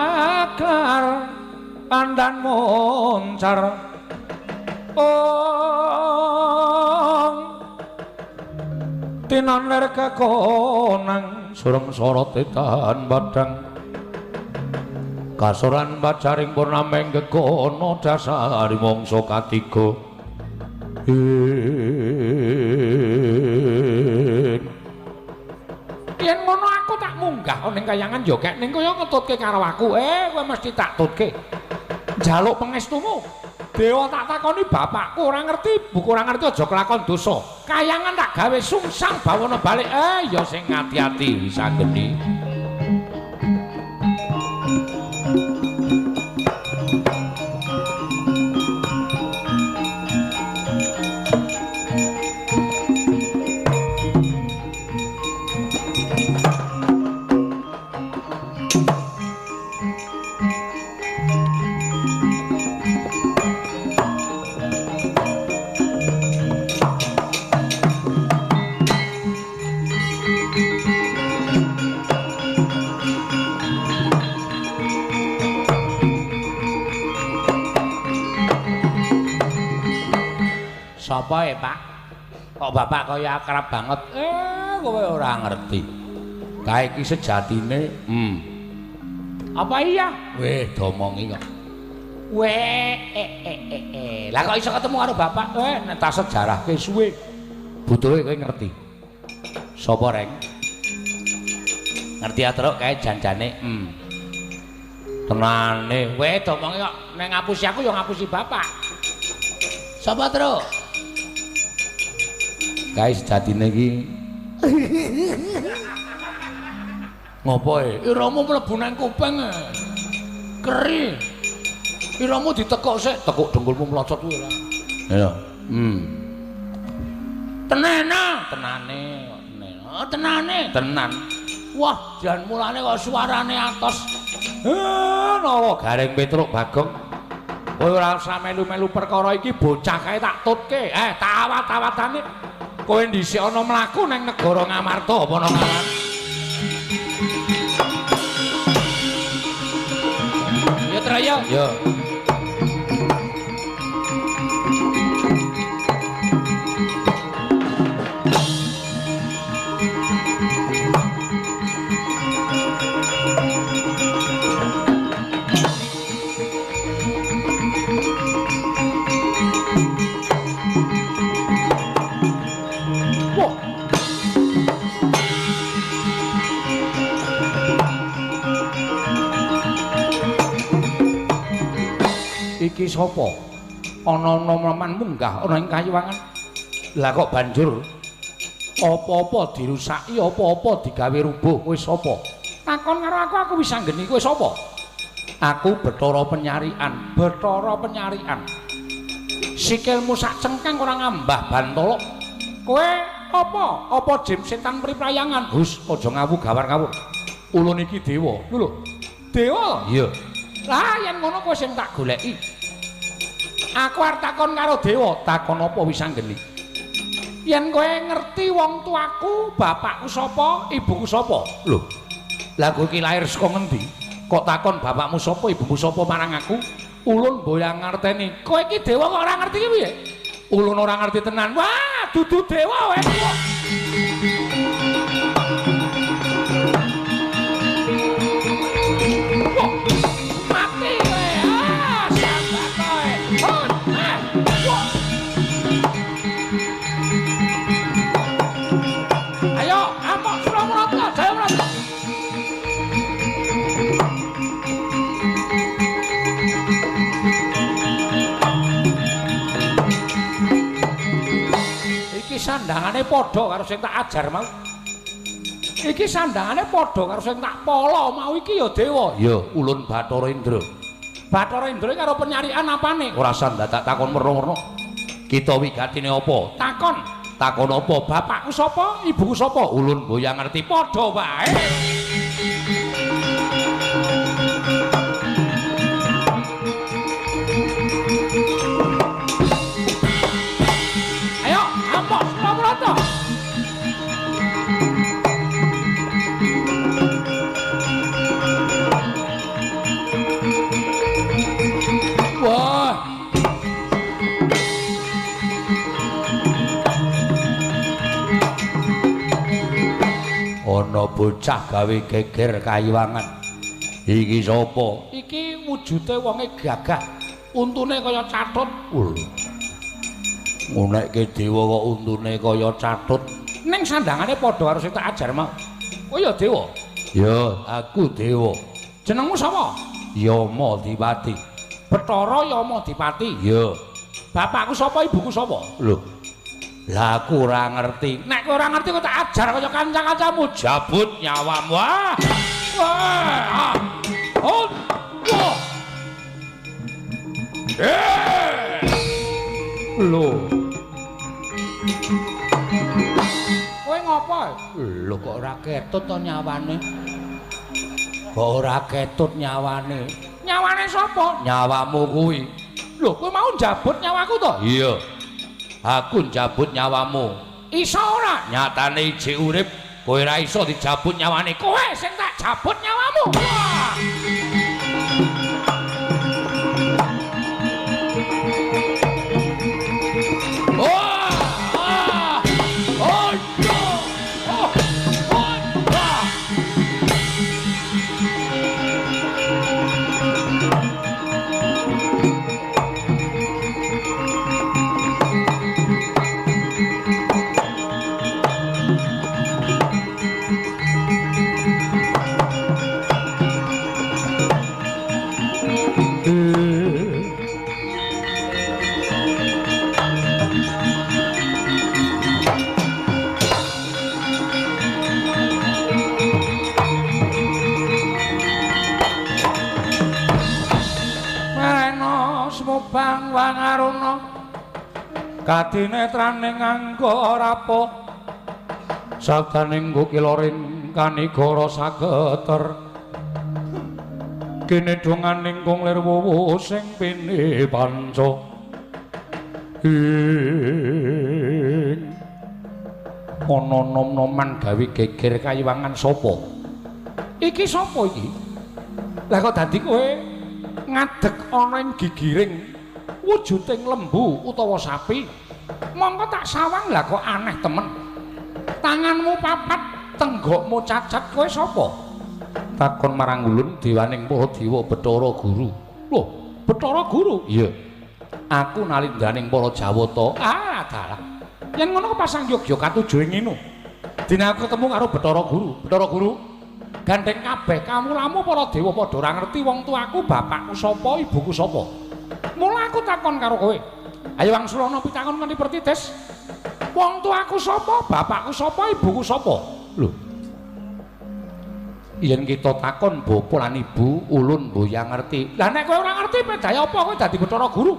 akar pandan moncar. Ong tinan ler kekonang surem sorot tahan padang kasoran pacaring purnameng gegono dasari mangsa katiga. Yen ngono aku tak munggah ning kayangan ya kek, ning kaya ngetutke karo aku. Kowe mesti tak tutke. Njaluk pangestumu. Dewa tak takoni bapakku ora ngerti, buku ora ngerti aja kelakon dosa. Kayangan tak gawe sungsang bawana balik. Ya sing ati-ati Wisanggeni. Sapa e, Pak? Kok bapak kaya akrab banget? Kowe ora ngerti. Kae iki sejatine, Apa iya? Weh, domongi kok. Weh, Lah kok iso ketemu karo bapak? Nek tak sejarahke suwe. Butuhe kowe ngerti. Sapa, Reng? Ngerti atruk kae janjane. Tenane, weh domongi kok nek ngapusi aku ya ngapusi bapak. Sapa, Truk? Kae sejatine iki ngopo e? Iramu mlebu nang kuping. Keri. Iramu ditekuk sik, tekuk dengkulmu mlocot kuwi ora. Ya. Tenana, tenane kok tenane. Oh, tenane, tenan. Wah, jan mulane kok suarane atos. Nawa Gareng Petruk Bagong. Kowe ora usah melu-melu perkara iki, bocah kae tak tutke. Tak awat-awatane. Kowe dhisik ana mlaku nang negara Ngamarta apa nang Ngamarta? Ya, Tra ya. Ya. Iki sapa? Ana noman munggah ana ing kayiwangan. Lah kok banjur apa-apa dirusaki, apa-apa digawe rubuh, kowe sapa? Takon karo aku, aku wis anggeni kowe sapa? Aku Bathara Penyarikan, Bathara Penyarikan. Sikilmu sak cengkang ora ngambah bantala. Kowe apa? Apa jim setan priprayangan? Hus, aja ngawu gawar ngawur. Ulun iki dewa. Lho. Dewa? Iya. Lah yen ngono kowe sing tak goleki. Aku arep takon karo dewa, takon apa wis anggeni? Yen kowe ngerti wong tuaku, bapakku sapa, ibuku sapa? Lho. Lah kowe iki lair saka ngendi? Kok takon bapakmu sapa, ibumu sapa marang aku? Ulun mboyang ngerteni. Kowe iki dewa kok ora ngerti ki piye? Ulun ora ngerti tenan. Wah, dudu dewa kowe. Mati kowe. Ah, sambat kowe. Ayo, amok Suramrata, Jayamrata. Iki sandangane padha karo sing tak ajar mau. Iki sandangane padha karo sing tak pala mau iki ya dewa. Ya, ulun Bathara Indra. Bathara Indra karo penyarikan apane? Ora usah ndadak takon werna-werna. Kita wigatine apa? Takon. Takon apa? Bapakku sapa? Ibuku sapa? Ulun mboyang ngerti padha wae. Ayo, amok Suramrata. Wah. Ana bocah gawe geger kayiwangan. Iki sapa? Iki wujude wonge gagah. Untune kaya catut. Ngunekke dewa kok untune kaya catut. Ning sandangane padha karo sing tak ajar mau. Kowe ya dewa? Ya, aku dewa. Jenengmu sapa? Yama Dipati. Bathara Yama Dipati. Ya. Bapakku sapa, ibuku sapa? Lho. Lah aku ora ngerti. Nek kowe ora ngerti kok tak ajar kaya kanca-kancamu. Jabut nyawamu. Wah. Wah. Oh. Wah. Lho. Kowe ngopo? Lho kok ora ketut to nyawane? Kok ora ketut nyawane? Nyawane sapa? Nyawamu kuwi. Lho, kowe mau njabut nyawaku to? Iya. Aku njabut nyawamu. Iso ora? Nyatane ijik urip, kowe ora iso dijabut nyawane. Kowe sing tak jabut nyawamu. Wah. Oh! Kadinetraning angga rapuh sabdaning kukiloring kanigara sageter kene donganing kung lir wuwu sing pini panca ing ana nom-noman gawe geger kayiwangan sapa iki sapa iki lah kok dadi kowe ngadeg ana ing gigiring wujuding lembu utawa sapi mongko tak sawang lah kok aneh temen tanganmu papat tenggokmu cacat kowe sapa takon marang ulun dewaning para dewa Bathara Guru. Lho, Bathara Guru? Iya. Aku nalindraning para Jawata. Ah, dalah. Yen ngono kepasang yogya katuju ing ngene. Dene aku ketemu karo Bathara Guru. Bathara Guru, gandeng kabeh kawulamu para dewa padha ora ngerti wong tuaku, bapakku sapa, ibuku sapa. Mula aku takon karo kowe. Ayo wangsulana pitakon kanthi pertitis. Wong tuaku sapa, bapakku sapa, ibuku sapa? Lho. Yen kita takon bapa lan ibu, ulun mboyang ngerti. Lah nek kowe ora ngerti pedaya apa kowe dadi Bathara Guru?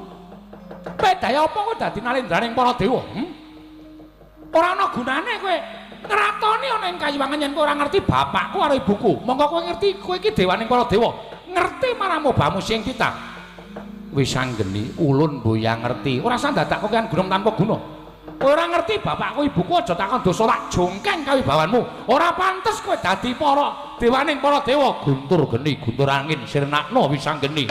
Pedaya apa kowe dadi nalendraning para dewa? Ora ana gunane kowe ngratoni ana ing kayiwangan yen kowe ora ngerti bapakku karo ibuku. Monggo kowe ngerti kowe iki dewaning para dewa. Ngerti marang mobamu sing titah. Wis anggeni ulun mboyang ngerti. Ora usah dadak kokean gunung tanpa guna. Kowe ora ngerti bapakku ibuku aja takon dosa tak jongkeng kawibawanmu. Ora pantes kowe dadi para dewaning para dewa. Guntur geni, guntur angin sirnakno wis anggeni.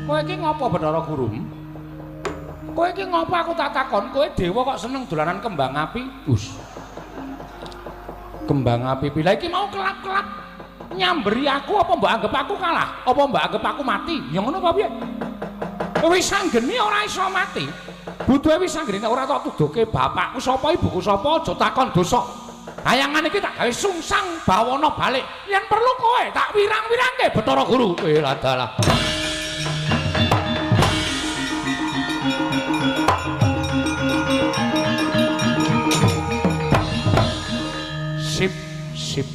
Kowe iki ngopo Bathara Guru? Kowe iki ngopo aku tak takon, kowe dewa kok seneng dolanan kembang api? Us. Kembang api pila iki mau kelap-kelap nyamberi aku apa mbok anggap aku kalah? Apa mbok anggap aku mati? Ya ngono apa piye? Wis anggeni ora iso mati. Butuhe wis anggeni ora tok tuduhke bapakku sapa, ibuku sapa, aja takon dosa. Bayangan iki tak gawe sungsang bawana balik. Yen perlu kowe tak wirang-wirangke Bathara Guru. Eh ladalah. Sip, sip.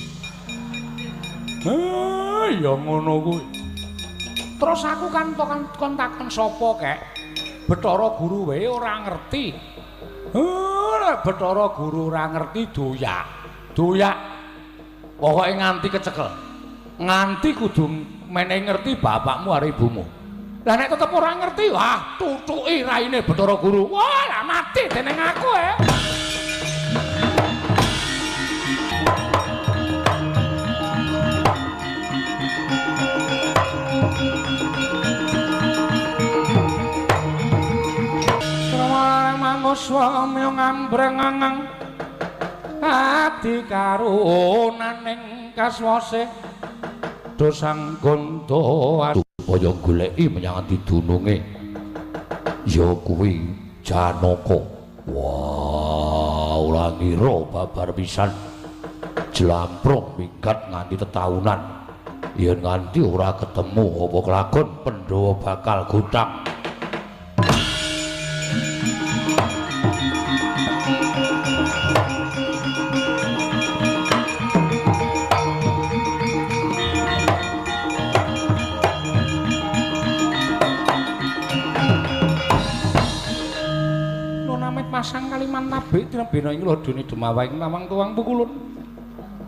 Ya ngono kuwi. Terus aku kan kon takon sapa kek? Bathara Guru wae ora ngerti. Nek Bathara Guru ora ngerti doyak. Doyak. Pokoke nganti kecekel. Nganti kudu menehi ngerti bapakmu karo ibumu. Lah nek tetep ora ngerti, wah tutuki raine Bathara Guru. Wah, lah mati dening aku eh. Swami ngambreng adi karunaning kaswase dosang gondo supaya goleki menyang didununge ya kuwi Janaka. Wah, ora ngira babar pisan jlamprong minggat nganti tetaunan yen nganti ora ketemu apa kelakon Pandhawa bakal gutang. Pasang kaliman tabik tinebena ing lodone Demawang Nawang Tuwang Pukulun.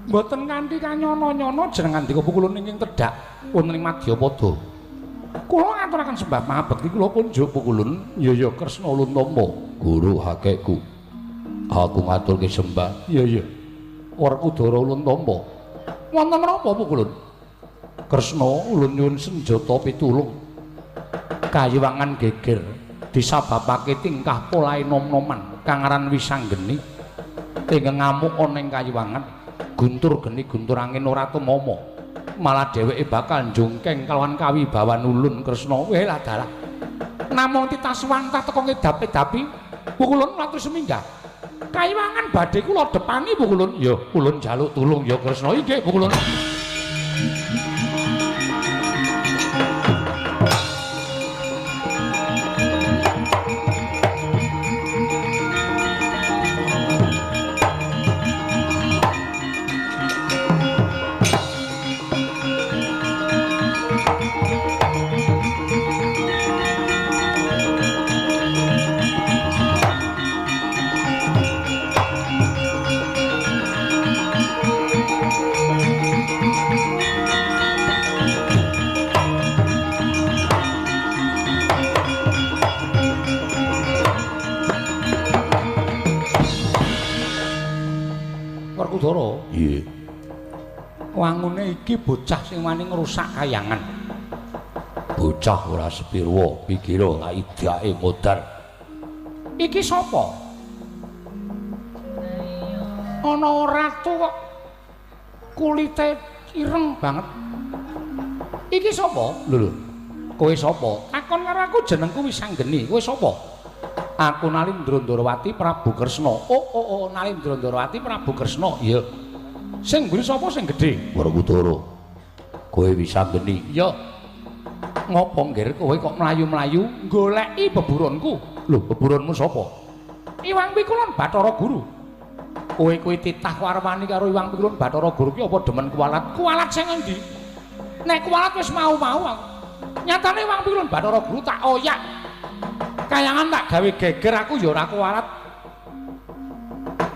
Mboten kanthi kanyono-nyono jeneng andika Pukulun ingkang tedhak wonten ing Madyapada. Kula ngaturaken sembah pangabekti kula kunjuk Pukulun. Ya ya Kresna ulun tampa. Guru hakekku. Aku ngaturke sembah. Ya ya. Werkudara ulun tampa. Wonten menapa Pukulun? Kresna ulun nyuwun senjata pitulung. Kayiwangan geger disababake tingkah polahe nom-noman kang aran Wisanggeni ingkang ngamuk ana ing kayiwangan. Guntur geni guntur angin ora tumama, malah dheweke bakal njungkeng kalawan kawibawan ulun Kresna. Weh lah dalah, namung titaswantah teka ngedap-edapi Pukulun latur seminggah. Kayiwangan badhe kula depangi Pukulun. Ya ulun njaluk tulung ya Kresna. Inggih Pukulun. Werkudara. Iya. Wangune iki bocah sing wani ngrusak kayangan. Bocah ora sepirwa, pikira lak idake modar. Iki sapa? Ana ratu kok kulite ireng banget. Iki sapa? Lho lho. Kowe sapa? Takon karo aku jenengku Wisanggeni. Kowe sapa? Aku Nalindra Ndrawati Prabu Kresna. Oh oh oh, Nalindra Ndrawati Prabu Kresna. Iya. Sing mburi sapa sing gedhe? Werkudara. Kowe Wisanggeni. Iya. Ngopo nggir kowe kok mlayu-mlayu goleki beburonku? Lho, beburonmu sapa? Iwang Pikulun Bathara Guru. Kowe kuwi titah warwani karo Iwang Pikulun Bathara Guru ki apa demen kualat? Kualat sing endi? Nek kualat wis mau-mau aku. Nyatane Iwang Pikulun Bathara Guru tak oyak. Kayangan tak gawe geger aku ya ora kualat.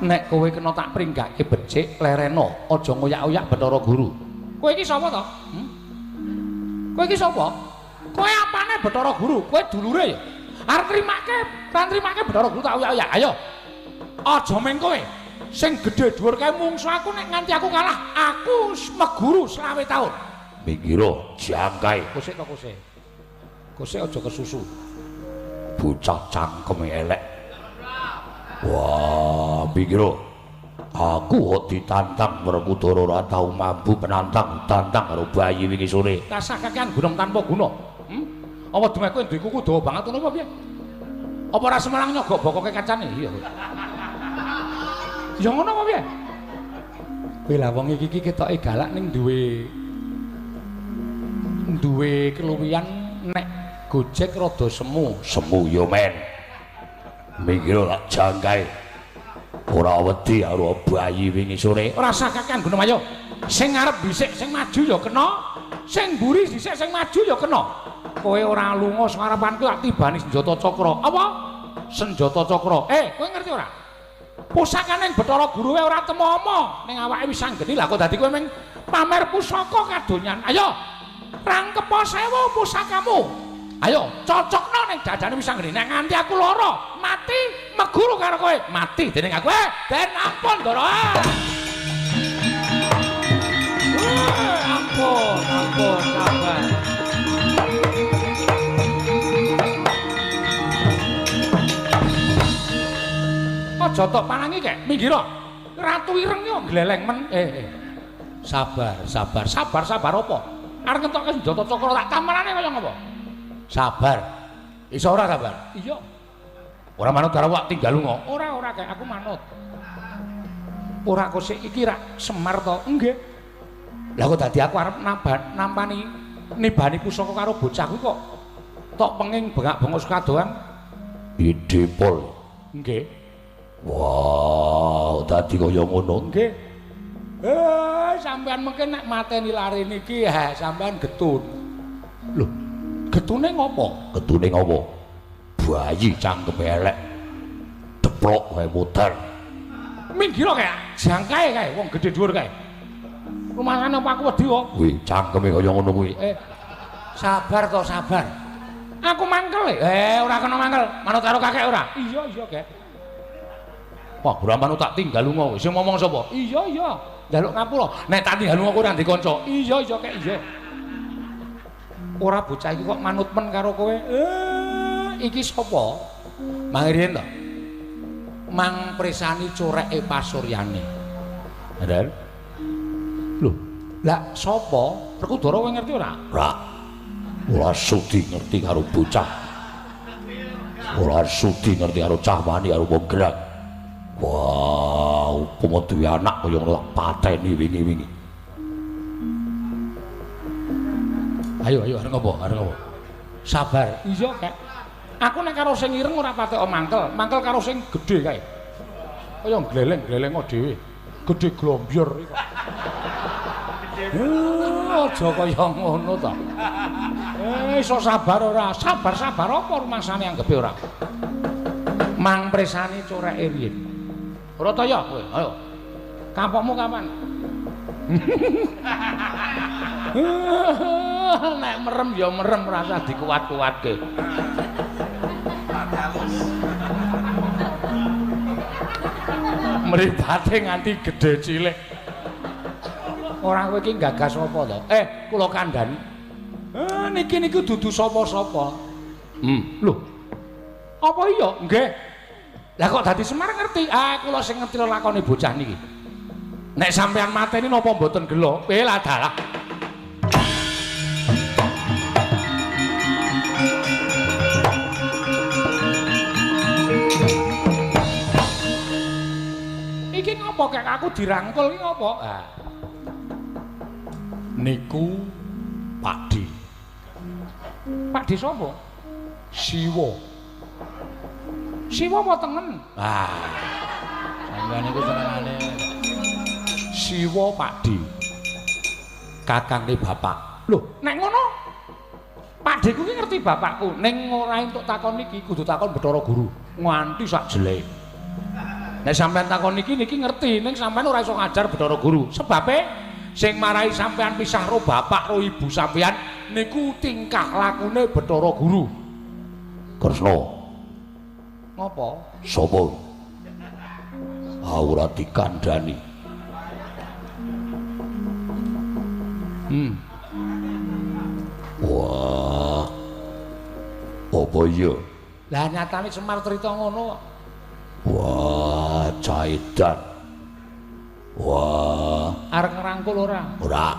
Nek kowe kena tak pringgake becik lereno, aja ngoyak-oyak Bathara Guru. Kowe iki sapa to? Kowe iki sapa? Kowe apane Bathara Guru? Kowe dulure ya? Arep trimake, ra trimake Bathara Guru tak oyak-oyak. Ayo. Aja meng kowe. Sing gedhe dhuwur kae mungsu aku nek nganti aku kalah, aku meguru 25 taun. Minggiro jangkae. Kosek to kosek. Kosek aja kesusu. Bocah cangkeme elek. Wah, minggiro. Aku kok ditantang Werkudara ora tau mampu penantang, tantang karo bayi wingi sore. Rasah kakean gunung tanpa guna. Apa dumeh kowe duwe kuku dawa banget ngono apa piye? Apa ora semelang nyogok bokoke kacane? Iya. Ya ngono apa piye? Kowe lah wong iki ketoke galak ning duwe keluwihan nek Gojek rada semu. Semu ya men. Minggir lak jangkae. Ora wedi karo bayi wingi sore. Ora usah kakean gunung ayo. Sing ngarep dhisik sing maju ya kena, sing mburi dhisik sing maju ya kena. Kowe ora lunga sing arepanku tak tibani senjata cakra. Apa? Senjata cakra. Kowe ngerti ora? Pusakane Bathara Guru wae ora temomo ning awake wis anggeni lah kok dadi kowe meng pamer pusaka kadonyan. Ayo. Rangkepa sewu pusakamu. Ayo, cocokno ning dadane wis anggeni. Nek nganti aku lara, mati meguru karo kowe. Mati dening aku. Den ampun, Ndara. Ampun, ampun, sabar. Aja tok panangi kek, minggir. Ratu ireng yo gleleng men. Sabar, sabar, sabar, sabar apa? Arep ngentokke senjata cakra tak tamarane kaya ngopo? Sabar. Iso ora sabar? Iya. Ora manut karo awak tinggal lunga. Ora, ora kek aku manut. Ora kosik iki rak Semar to? Nggih. Lah kok dadi aku arep nampani nibani pusaka karo bocah kuwi kok tok penging bengak-bengok sekadoan. Ide pol. Nggih. Wah, dadi kaya ngono. Nggih. Sampean mungkin nek mateni lare niki, sampean getun. Lho, getune ngopo? Getune ngopo? Bayi cangkeme elek. Deplok wae muter. Minggir kae, jangkae kae wong gedhe dhuwur kae. Rumasane apa aku wedi kok? Kuwi cangkeme kaya ngono kuwi. Sabar to, sabar. Aku mangkel. Ora kena mangkel. Manut karo kakek ora? Iya, iya, Kek. Wah, ora manut tak tinggal lunga kowe. Sing ngomong sapa? Iya, iya. Njaluk ngapura. Nek tak tinggal lunga kowe ora ndek kanca. Iya, iya, Kek, iya. Ora bocah iki kok manut men karo kowe. Iki sapa? Mang riyen to. Mang presani coreke pasuryane. Padahal. Lho, lah sapa? Werkudara kowe ngerti ora? Ora. Ora sudi ngerti karo bocah. Ora sudi ngerti karo cah wani karo wong gerak. Wah, upama duwe anak kaya ngono tak pateni wingi-wingi. Ayo, ayo arep ngopo? Arep ngopo? Sabar. Iya, Kek. Aku nek karo sing ireng ora patek mangkel, mangkel karo sing gedhe kae. Kaya gleleng-gleleng dhewe. Gedhe glombyur iki kok. Aja kaya ngono to. Iso sabar ora? Sabar-sabar apa rumasane anggepe ora? Mang presani coreke riyin. Ora ta ya kowe? Ayo. Kapokmu kapan? Nek merem ya merem rasa dikuat-kuatke. Mripate nganti gedhe cilik. Ora kowe iki gagas apa to? Kula kandhani. Niki niku dudu sapa-sapa. Lho. Apa iya? Nggih. Lah kok dadi Semar ngerti? Ah, kula sing ngerti lelakone bocah niki. Nek sampean mateni napa mboten gelo? Lah dalah. Iki ngopo kek aku dirangkul iki ngopo? Ah. Niku Pakdi. Pakdi sapa? Siwa. Siwa apa tengen? Ah. Sampeyan niku senengane Siwa Pakdi. Kakange bapak. Lho, nek ngono Pakdiku ki ngerti bapakku. Ning ora entuk takon iki kudu takon Bathara Guru nganti sak jelek. Nek sampean takon iki niki ngerti, ning sampean ora iso ngajar Bathara Guru. Sebabe sing marai sampean pisah ro bapak ro ibu sampean niku tingkah lakune Bathara Guru. Kresna. Ngopo? Sapa? Ora dikandhani. Wah. Apa iya? Lah nyatane Semar crita ngono kok. Wah, caidan. Wah, arep ngrangkul ora? Ora.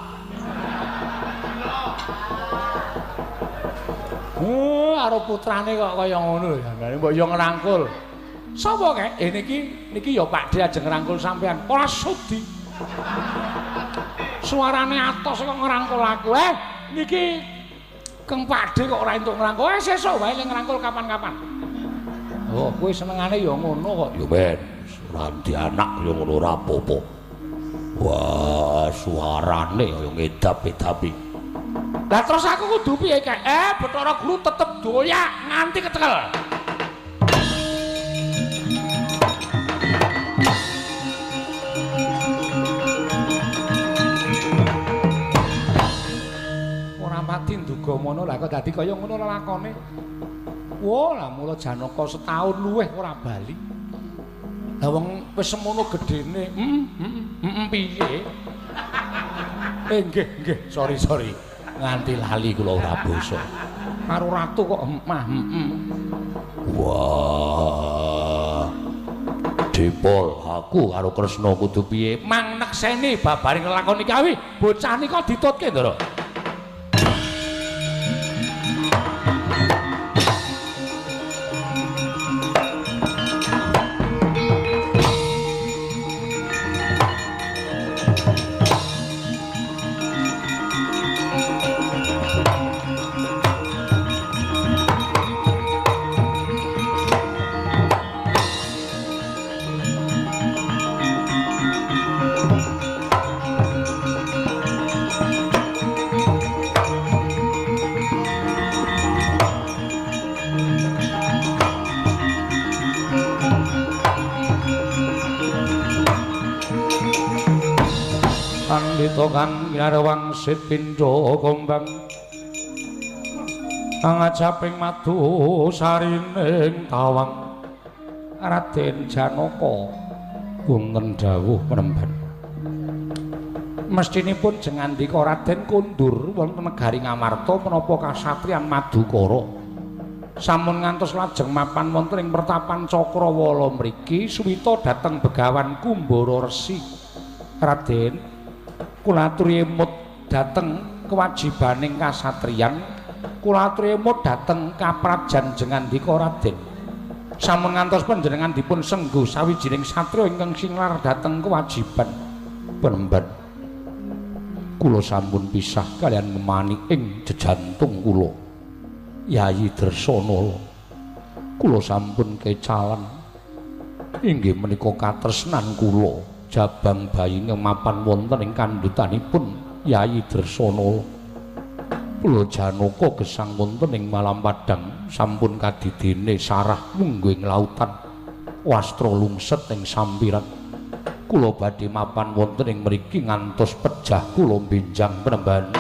Karo putrane kok kaya ngono lho, jane mbok yo ngrangkul. Sapa kek? Niki niki ya Pakde ajeng ngrangkul sampean. Ora sudi. Suarane atos kok ngrangkul aku. Niki Keng Pakde kok ora entuk ngrangkul. Sesuk wae ning ngrangkul kapan-kapan. Oh, kowe senengane ya ngono kok. Ya ben, ora ndi anak ya ngono ora apa-apa. Wah, suarane kaya ngedap-edapi. Lah terus aku kudu piye kek? Bathara Guru tetep doyak nganti kecekel. Ora pati nduga mono lah kok dadi kaya ngono lelakone. Wah, lah mula Janaka setahun luwih ora bali. Lah wong wis semono gedene. Piye? Nggih, nggih, sorry. Nganti lali kula ora basa. Karo ratu kok mah. Wah. Dipol aku karo Kresna kudu piye? Mang nekseni babaring lelakon iki awi bocah nika ditutke, Ndara. Pandita kang ginarwangsit pindha gombang angajaping madu sarining tawang Raden Janaka wonten dawuh penemban. Mestinipun jengandika Raden kondur wonten negari Ngamarta menapa kasatriyan Madukara sampun ngantos lajeng mapan wonten ing pertapan Cakrawala mriki suwita dhateng Begawan Kumbara Resi. Raden, kula aturi emut dhateng kewajibaning kasatriyan, kula aturi emut dhateng kaprajan jengandika Raden. Sampun ngantos panjenengan dipun sengguh sawijining satriya ingkang singlar dhateng kewajiban penemban. Kula sampun pisah kalian ngemani ing jejantung kula Yayi Dresanala. Kula sampun kecalan inggih menika katresnan kula jabang bayi mapan wonten ing kandhutanipun Yayi Dresanala. Kula Janaka gesang wonten ing malam padhang sampun kadidene sarah mungguh ing lautan wastra lungset ing sampiran. Kula badhe mapan wonten ing mriki ngantos pejah kula benjang penemban.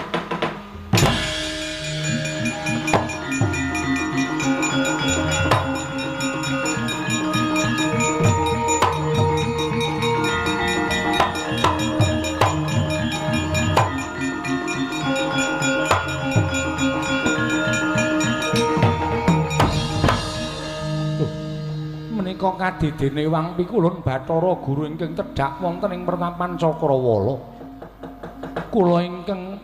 Kadidene Wang Pikulun Bathara Guru ingkang tedhak wonten ing pertapan Cakrawala. Kula ingkang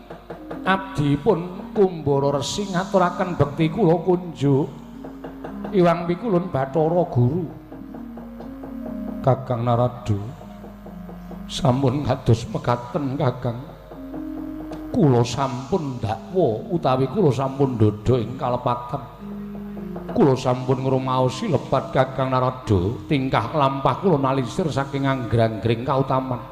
abdipun Kumbara Resi ngaturaken bekti kula kunjuk Iwang Pikulun Bathara Guru. Kakang Narada, sampun kados mekaten Kakang. Kula sampun dakwa utawi kula sampun ndhodha ing kalepatan. Kula sampun ngrumaosi lepat Kakang Narada, tingkah lampah kula nalisir saking anggrang-gring kautaman.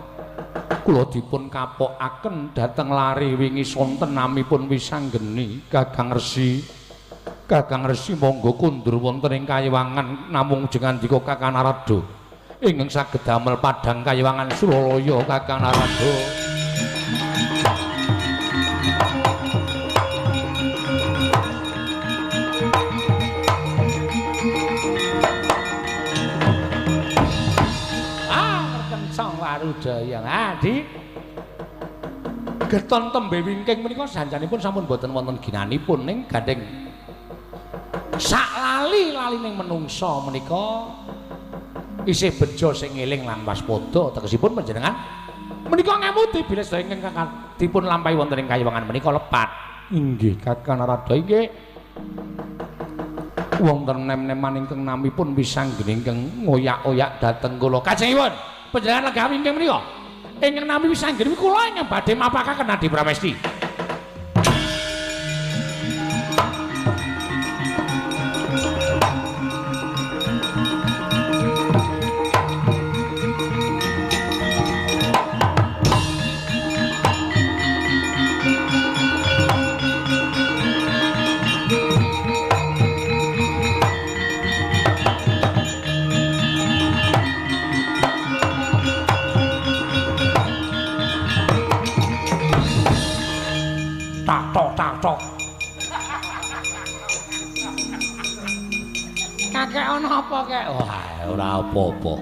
Kula dipun kapokaken dhateng lare wingi sonten namipun Wisanggeni. Kakang Resi, Kakang Resi monggo kundur wonten ing kayiwangan namung jengandika Kakang Narada ingkang saged damel padhang kayiwangan Suralaya. Kakang Narada. Warudaya ngadi geton tembe wingking menika sanjanipun sampun boten wonten ginanipun ning gandeng sak lali-lalining menungsa menika isih bejo sing eling lan waspada. Tegesipun panjenengan menika ngemuti bilih sedaya ingkang dipun lampahi wonten ing kayiwangan menika lepat. Inggih Kakang Narada, inggih. Wonten nem-neman ingkang namipun Wisanggeni ingkang ngoyak-oyak dhateng kula. Kajengipun panjenengan lenggah wingking menika ingkang nami Wisanggeni kula ingkang badhe mapakaken Adi Pramesti. Tok. Kakek ana apa kek? Wah, ora apa-apa.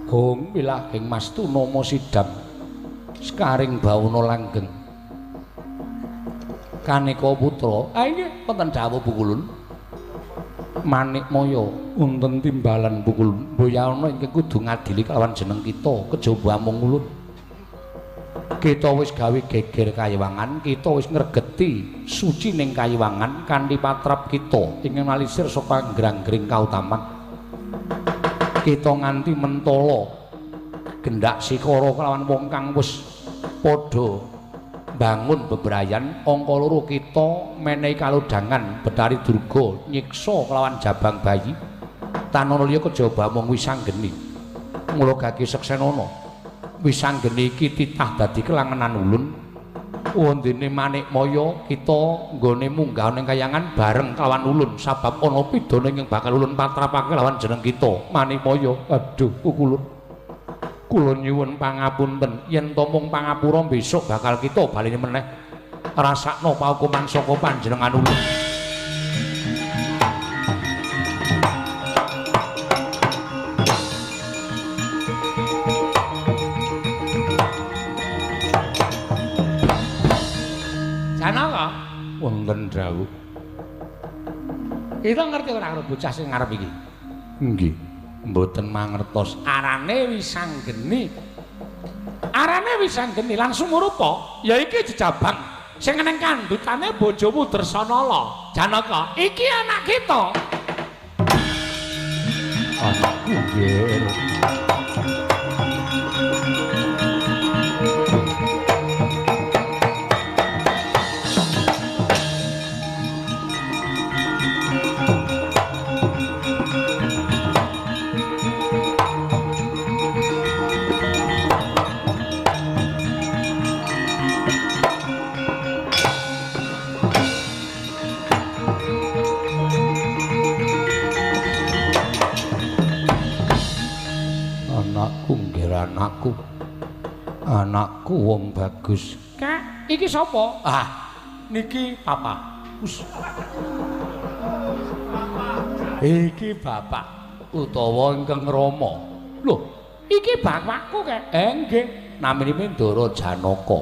Hong wilahing Mas Tunama sidam sekaring bawana langgeng. Kaneka putra, ah inggih wonten dawuh Pukulun. Manikmaya wonten timbalan Pukulun. Mboyana ingkang kudu ngadili kalawan jeneng kita kejaba amung ulun. Kita wis gawe geger kayiwangan, kita wis ngregeti suci ning kayiwangan kanthi patrap kita ingkang nalisir saka anggrang-gring kautaman. Kita nganti mentala gendak sikara kelawan wong kang wis padha bangun bebrayan. Angka loro kita menehi kalodhangan Betari Durga nyiksa kelawan jabang bayi tanana liya kejaba mung Wisanggeni. Mula gage seksenana Wisanggeni iki titah dadi kelangenan ulun. Wondene Manikmaya kita nggone munggah ning kayangan bareng kelawan ulun sabab ana pidana ingkang bakal ulun patrapake lawan jeneng kita Manikmaya. Aduh Pukulun, kula nyuwun pangapunten yen to mung pangapura besok bakal kita baleni meneh rasakno paukuman saka panjenengan ulun. Janaka wonten dawuh. Kita ngerti ora karo bocah sing ngarep iki? Nggih, mboten mangertos. Arane Wisanggeni. Arane Wisanggeni lan sumurupa ya iki jejabang sing neng kandhutane bojomu Dresanala. Janaka, iki anak kita. Anakku nggih. Anakku, anakku wong bagus. Kak, iki sapa? Ah, niki papa. Us. Iki bapak utawa ingkang Rama. Lho, iki bapakku kek. Nggih, naminipun Ndara Janaka.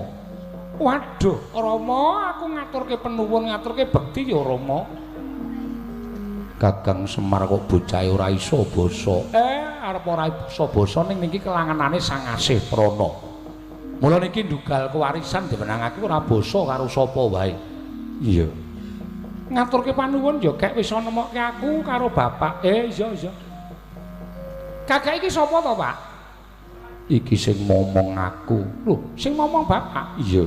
Waduh, Rama, aku ngaturke penuwun, ngaturke bekti ya Rama. Kakang Semar kok bocahe ora iso basa. Arep ora iso basa ning niki kelangenane Sang Asih Prana. Mula niki ndugal kewarisan diwenangake ora basa karo sapa wae. Iya. Ngaturke panuwun ya gek wis nemokke aku karo bapak. Iya iya. Kakek iki sapa to, Pak? Iki sing momong aku. Lho, sing momong bapak? Iya.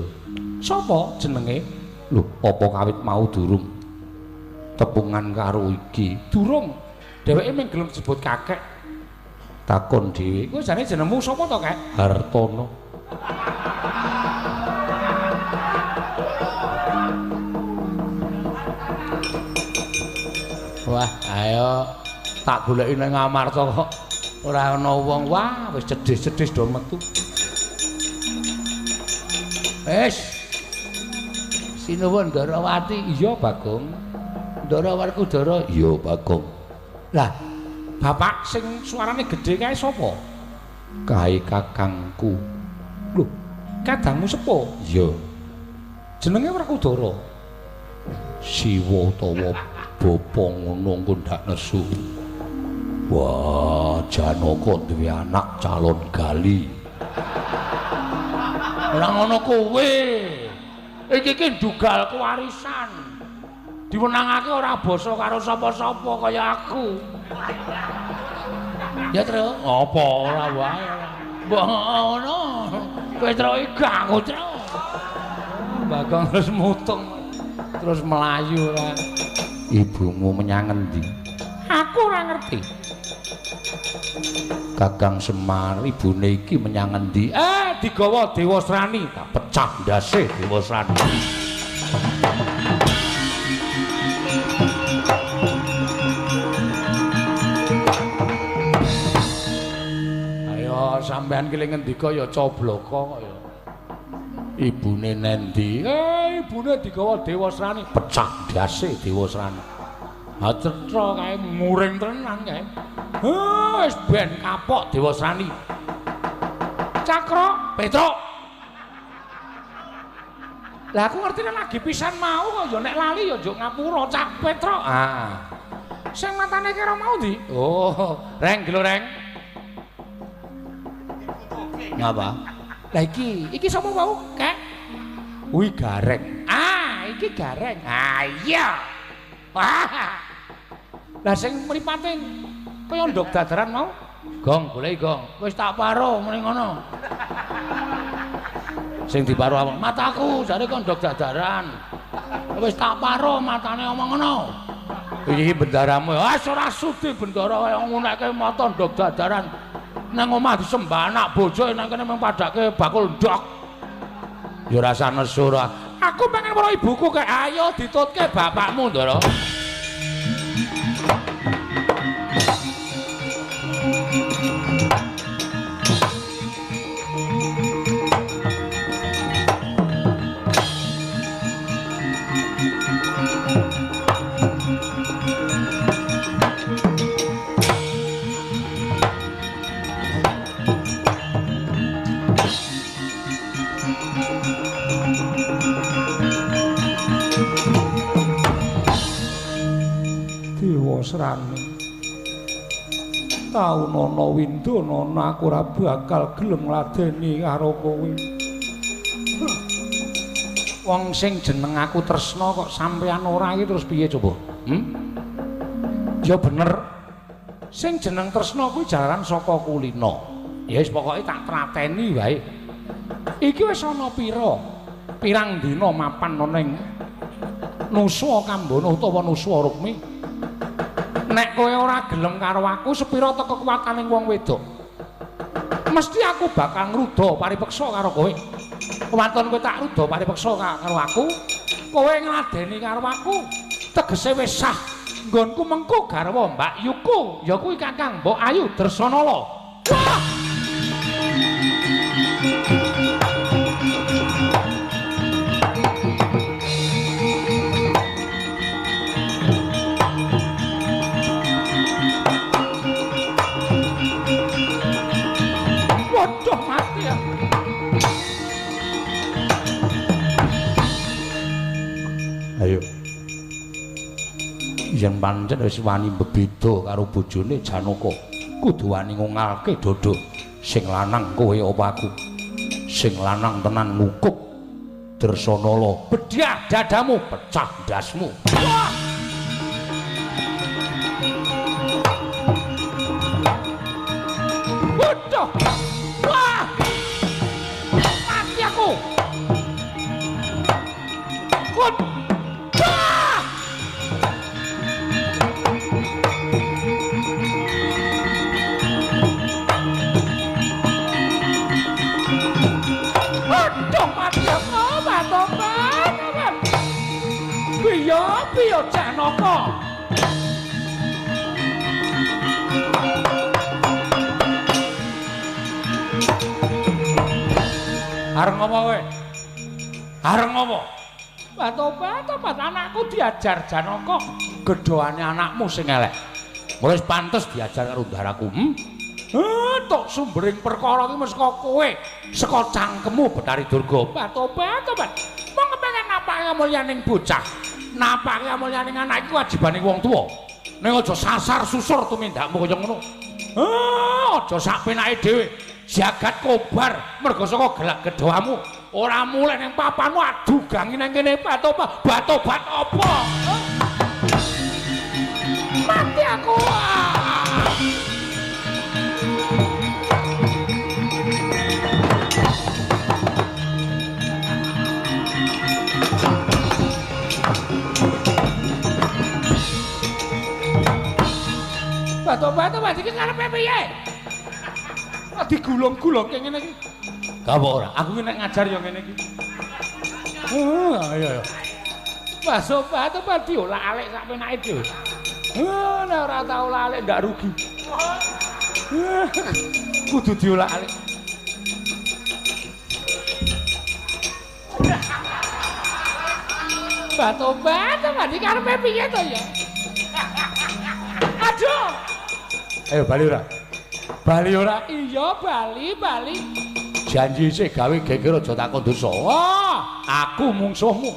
Sapa jenenge? Lho, apa kawit mau durung tepungan karo iki? Durung. Dheweke mung gelem disebut kakek. Takon dhewe. Kuwi jane jenengmu sapa to, Kek? Hartono. Wah, ayo tak goleki nang Amarta kok ora ana wong. Wah, wis cedhis-cedhis do metu. Wis. Sinuwun Ndarawati. Iya, Bagong. Ndara Werkudara. Iya, Bagong. Lah, bapak sing suarane gedhe kae sapa? Kae kakangku. Lho, kadangmu sepuh? Iya. Jenenge Werkudara. Siwa utawa bapa ngono engko ndak nesu. Wah, Janaka duwe anak calon gali. Ora ngono kowe. Iki ki ndugal kewarisan. Diwenangake ora basa karo sapa-sapa kaya aku. Ya, Tru. Apa ora wae. Mbok ngono. Kowe Tru iki aku, Tru. Bagong terus mutung. Terus melayu ora. Ibumu menyang endi? Aku ora ngerti. Kakang Semar, ibune iki menyang endi? Digawa Dewasrani, tak pecah ndase Dewasrani. Ayo sampean ki ngendika ya cobloko kok ya. Ibune nendi? Ibune digawa Dewasrani, pecah ndase Dewasrani. Ha cetha kae muring tenan kae. Wis ben kapok Dewasrani. Cakra, Petruk. Lah aku ngerti lagi pisan mau kok ya nek lali ya njuk ngapura Cak Petruk. Ah. Sing matane kira mau ndi? Oh, Reng gelo Reng. Ngapa? Lah iki, iki sapa wau, Kek? Kuwi Gareng. Ah, iki Gareng. Ah iya. Wah. Lah sing mripate kaya ndok dadaran mau? Gong, goleki gong. Wis tak paro muni ngono. Sing diparo apa? Mataku jare kok ndok dadaran. Wis tak paro matane omong ngono. Iki bendaramu. Ah ora sudi bendara kaya ngunekke mata ndok dadaran. Nang omah disembah anak bojo nang kene mung padake bakul ndok. Ya ora usah nesu ora. Aku pengen weruh ibuku kek. Ayo ditutke bapakmu, Ndara. Dewasrani, taun ana windana aku ora bakal gelem ngladeni karo kowe. Wong sing jeneng aku tresna kok sampeyan ora iki terus piye coba? Ya bener. Sing jeneng tresna kuwi jalaran saka kulina. Ya wis pokoke tak trateni wae. Iki wis ana pira? Pirang dina mapan ana ing Nuswa Kambana utawa Nuswa Rukmi. Nek kowe ora gelem karo aku, sepira ta kekuwataning wong wedok? Mesti aku bakal ngruda paripeksa karo kowe. Waton kowe tak ruda paripeksa karo aku, kowe ngladeni karo aku, tegese wis sah. Nggonku mengko garwa Mbak Yuku, ya kuwi Kakang Mbok Ayu Dresanala. Wah! Waduh mati ya. Ayo. Yen pancen wis wani bebeda karo bojone Janaka, kudu wani ngungalke dada. Sing lanang kowe apa aku? Sing lanang tenan ngukup Dresanala. Bedhah dadamu, pecah ndasmu. Wah! Waduh! Wah! Mati aku! Kut! Wah! Waduh, mati aku! Tobat, tobat. Piye, piye Janaka? Arep ngopo kowe? Arep ngopo? Tobat, tobat, anakku diajar Janaka. Gedhoane anakmu sing elek. Wis pantes diajar karo ndaraku. Tok sumbering perkara iki mesti saka kowe, saka cangkemmu Bathari Durga. Tobat, tobat. Mong kepengen napake kamulyaning bocah. Napake kamulyaning anak iku wajibane wong tuwa. Ning aja sasar susur tumindakmu kaya ngono. Aja sak penake dhewe. Jagat kobar mergo saka gelak gedhoamu. Ora mulih ning papanmu adu gangi nang kene tobat, tobat apa? Mati aku. Tobat-tobat iki karepe piye? Kok digulung-gulungke ngene iki? Gak apa ora, aku ki nek ngajar ya ngene iki. Ayo ayo. Tobat-tobat diolak-alik sak penake dhewe. Nek ora tau olak-alik ndak rugi. Kudu diolak-alik. Tobat-tobat iki karepe piye to ya? Aduh. Ayo bali ora? Bali ora? Iya, bali, bali. Janji sik gawe geger aja takon dosa. Wah, aku mungsuhmu.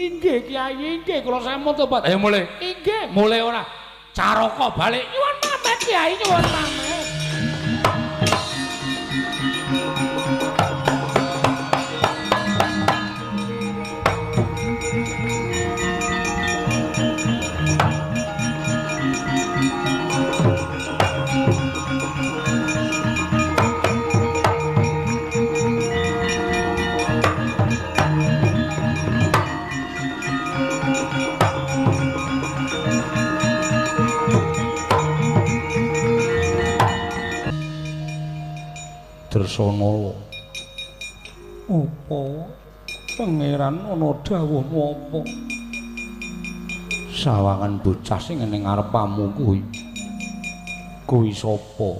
Inggih Kyai, inggih kula sampun tobat. Ayo mulih. Inggih, mulih ora? Caraka balik. Nyuwun pamit Kyai, nyuwun pamit. Dresanala. Apa pangeran ana dawuh apa? Sawangan bocah sing ning ngarepamu kuwi. Kuwi sapa?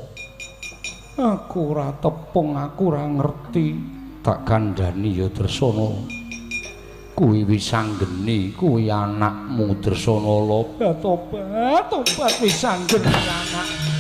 Aku ora tepung, aku ora ngerti. Tak kandhani ya Dresanala. Kuwi Wisanggeni, kuwi anakmu Dresanala. Tobat, tobat Wisanggeni anak.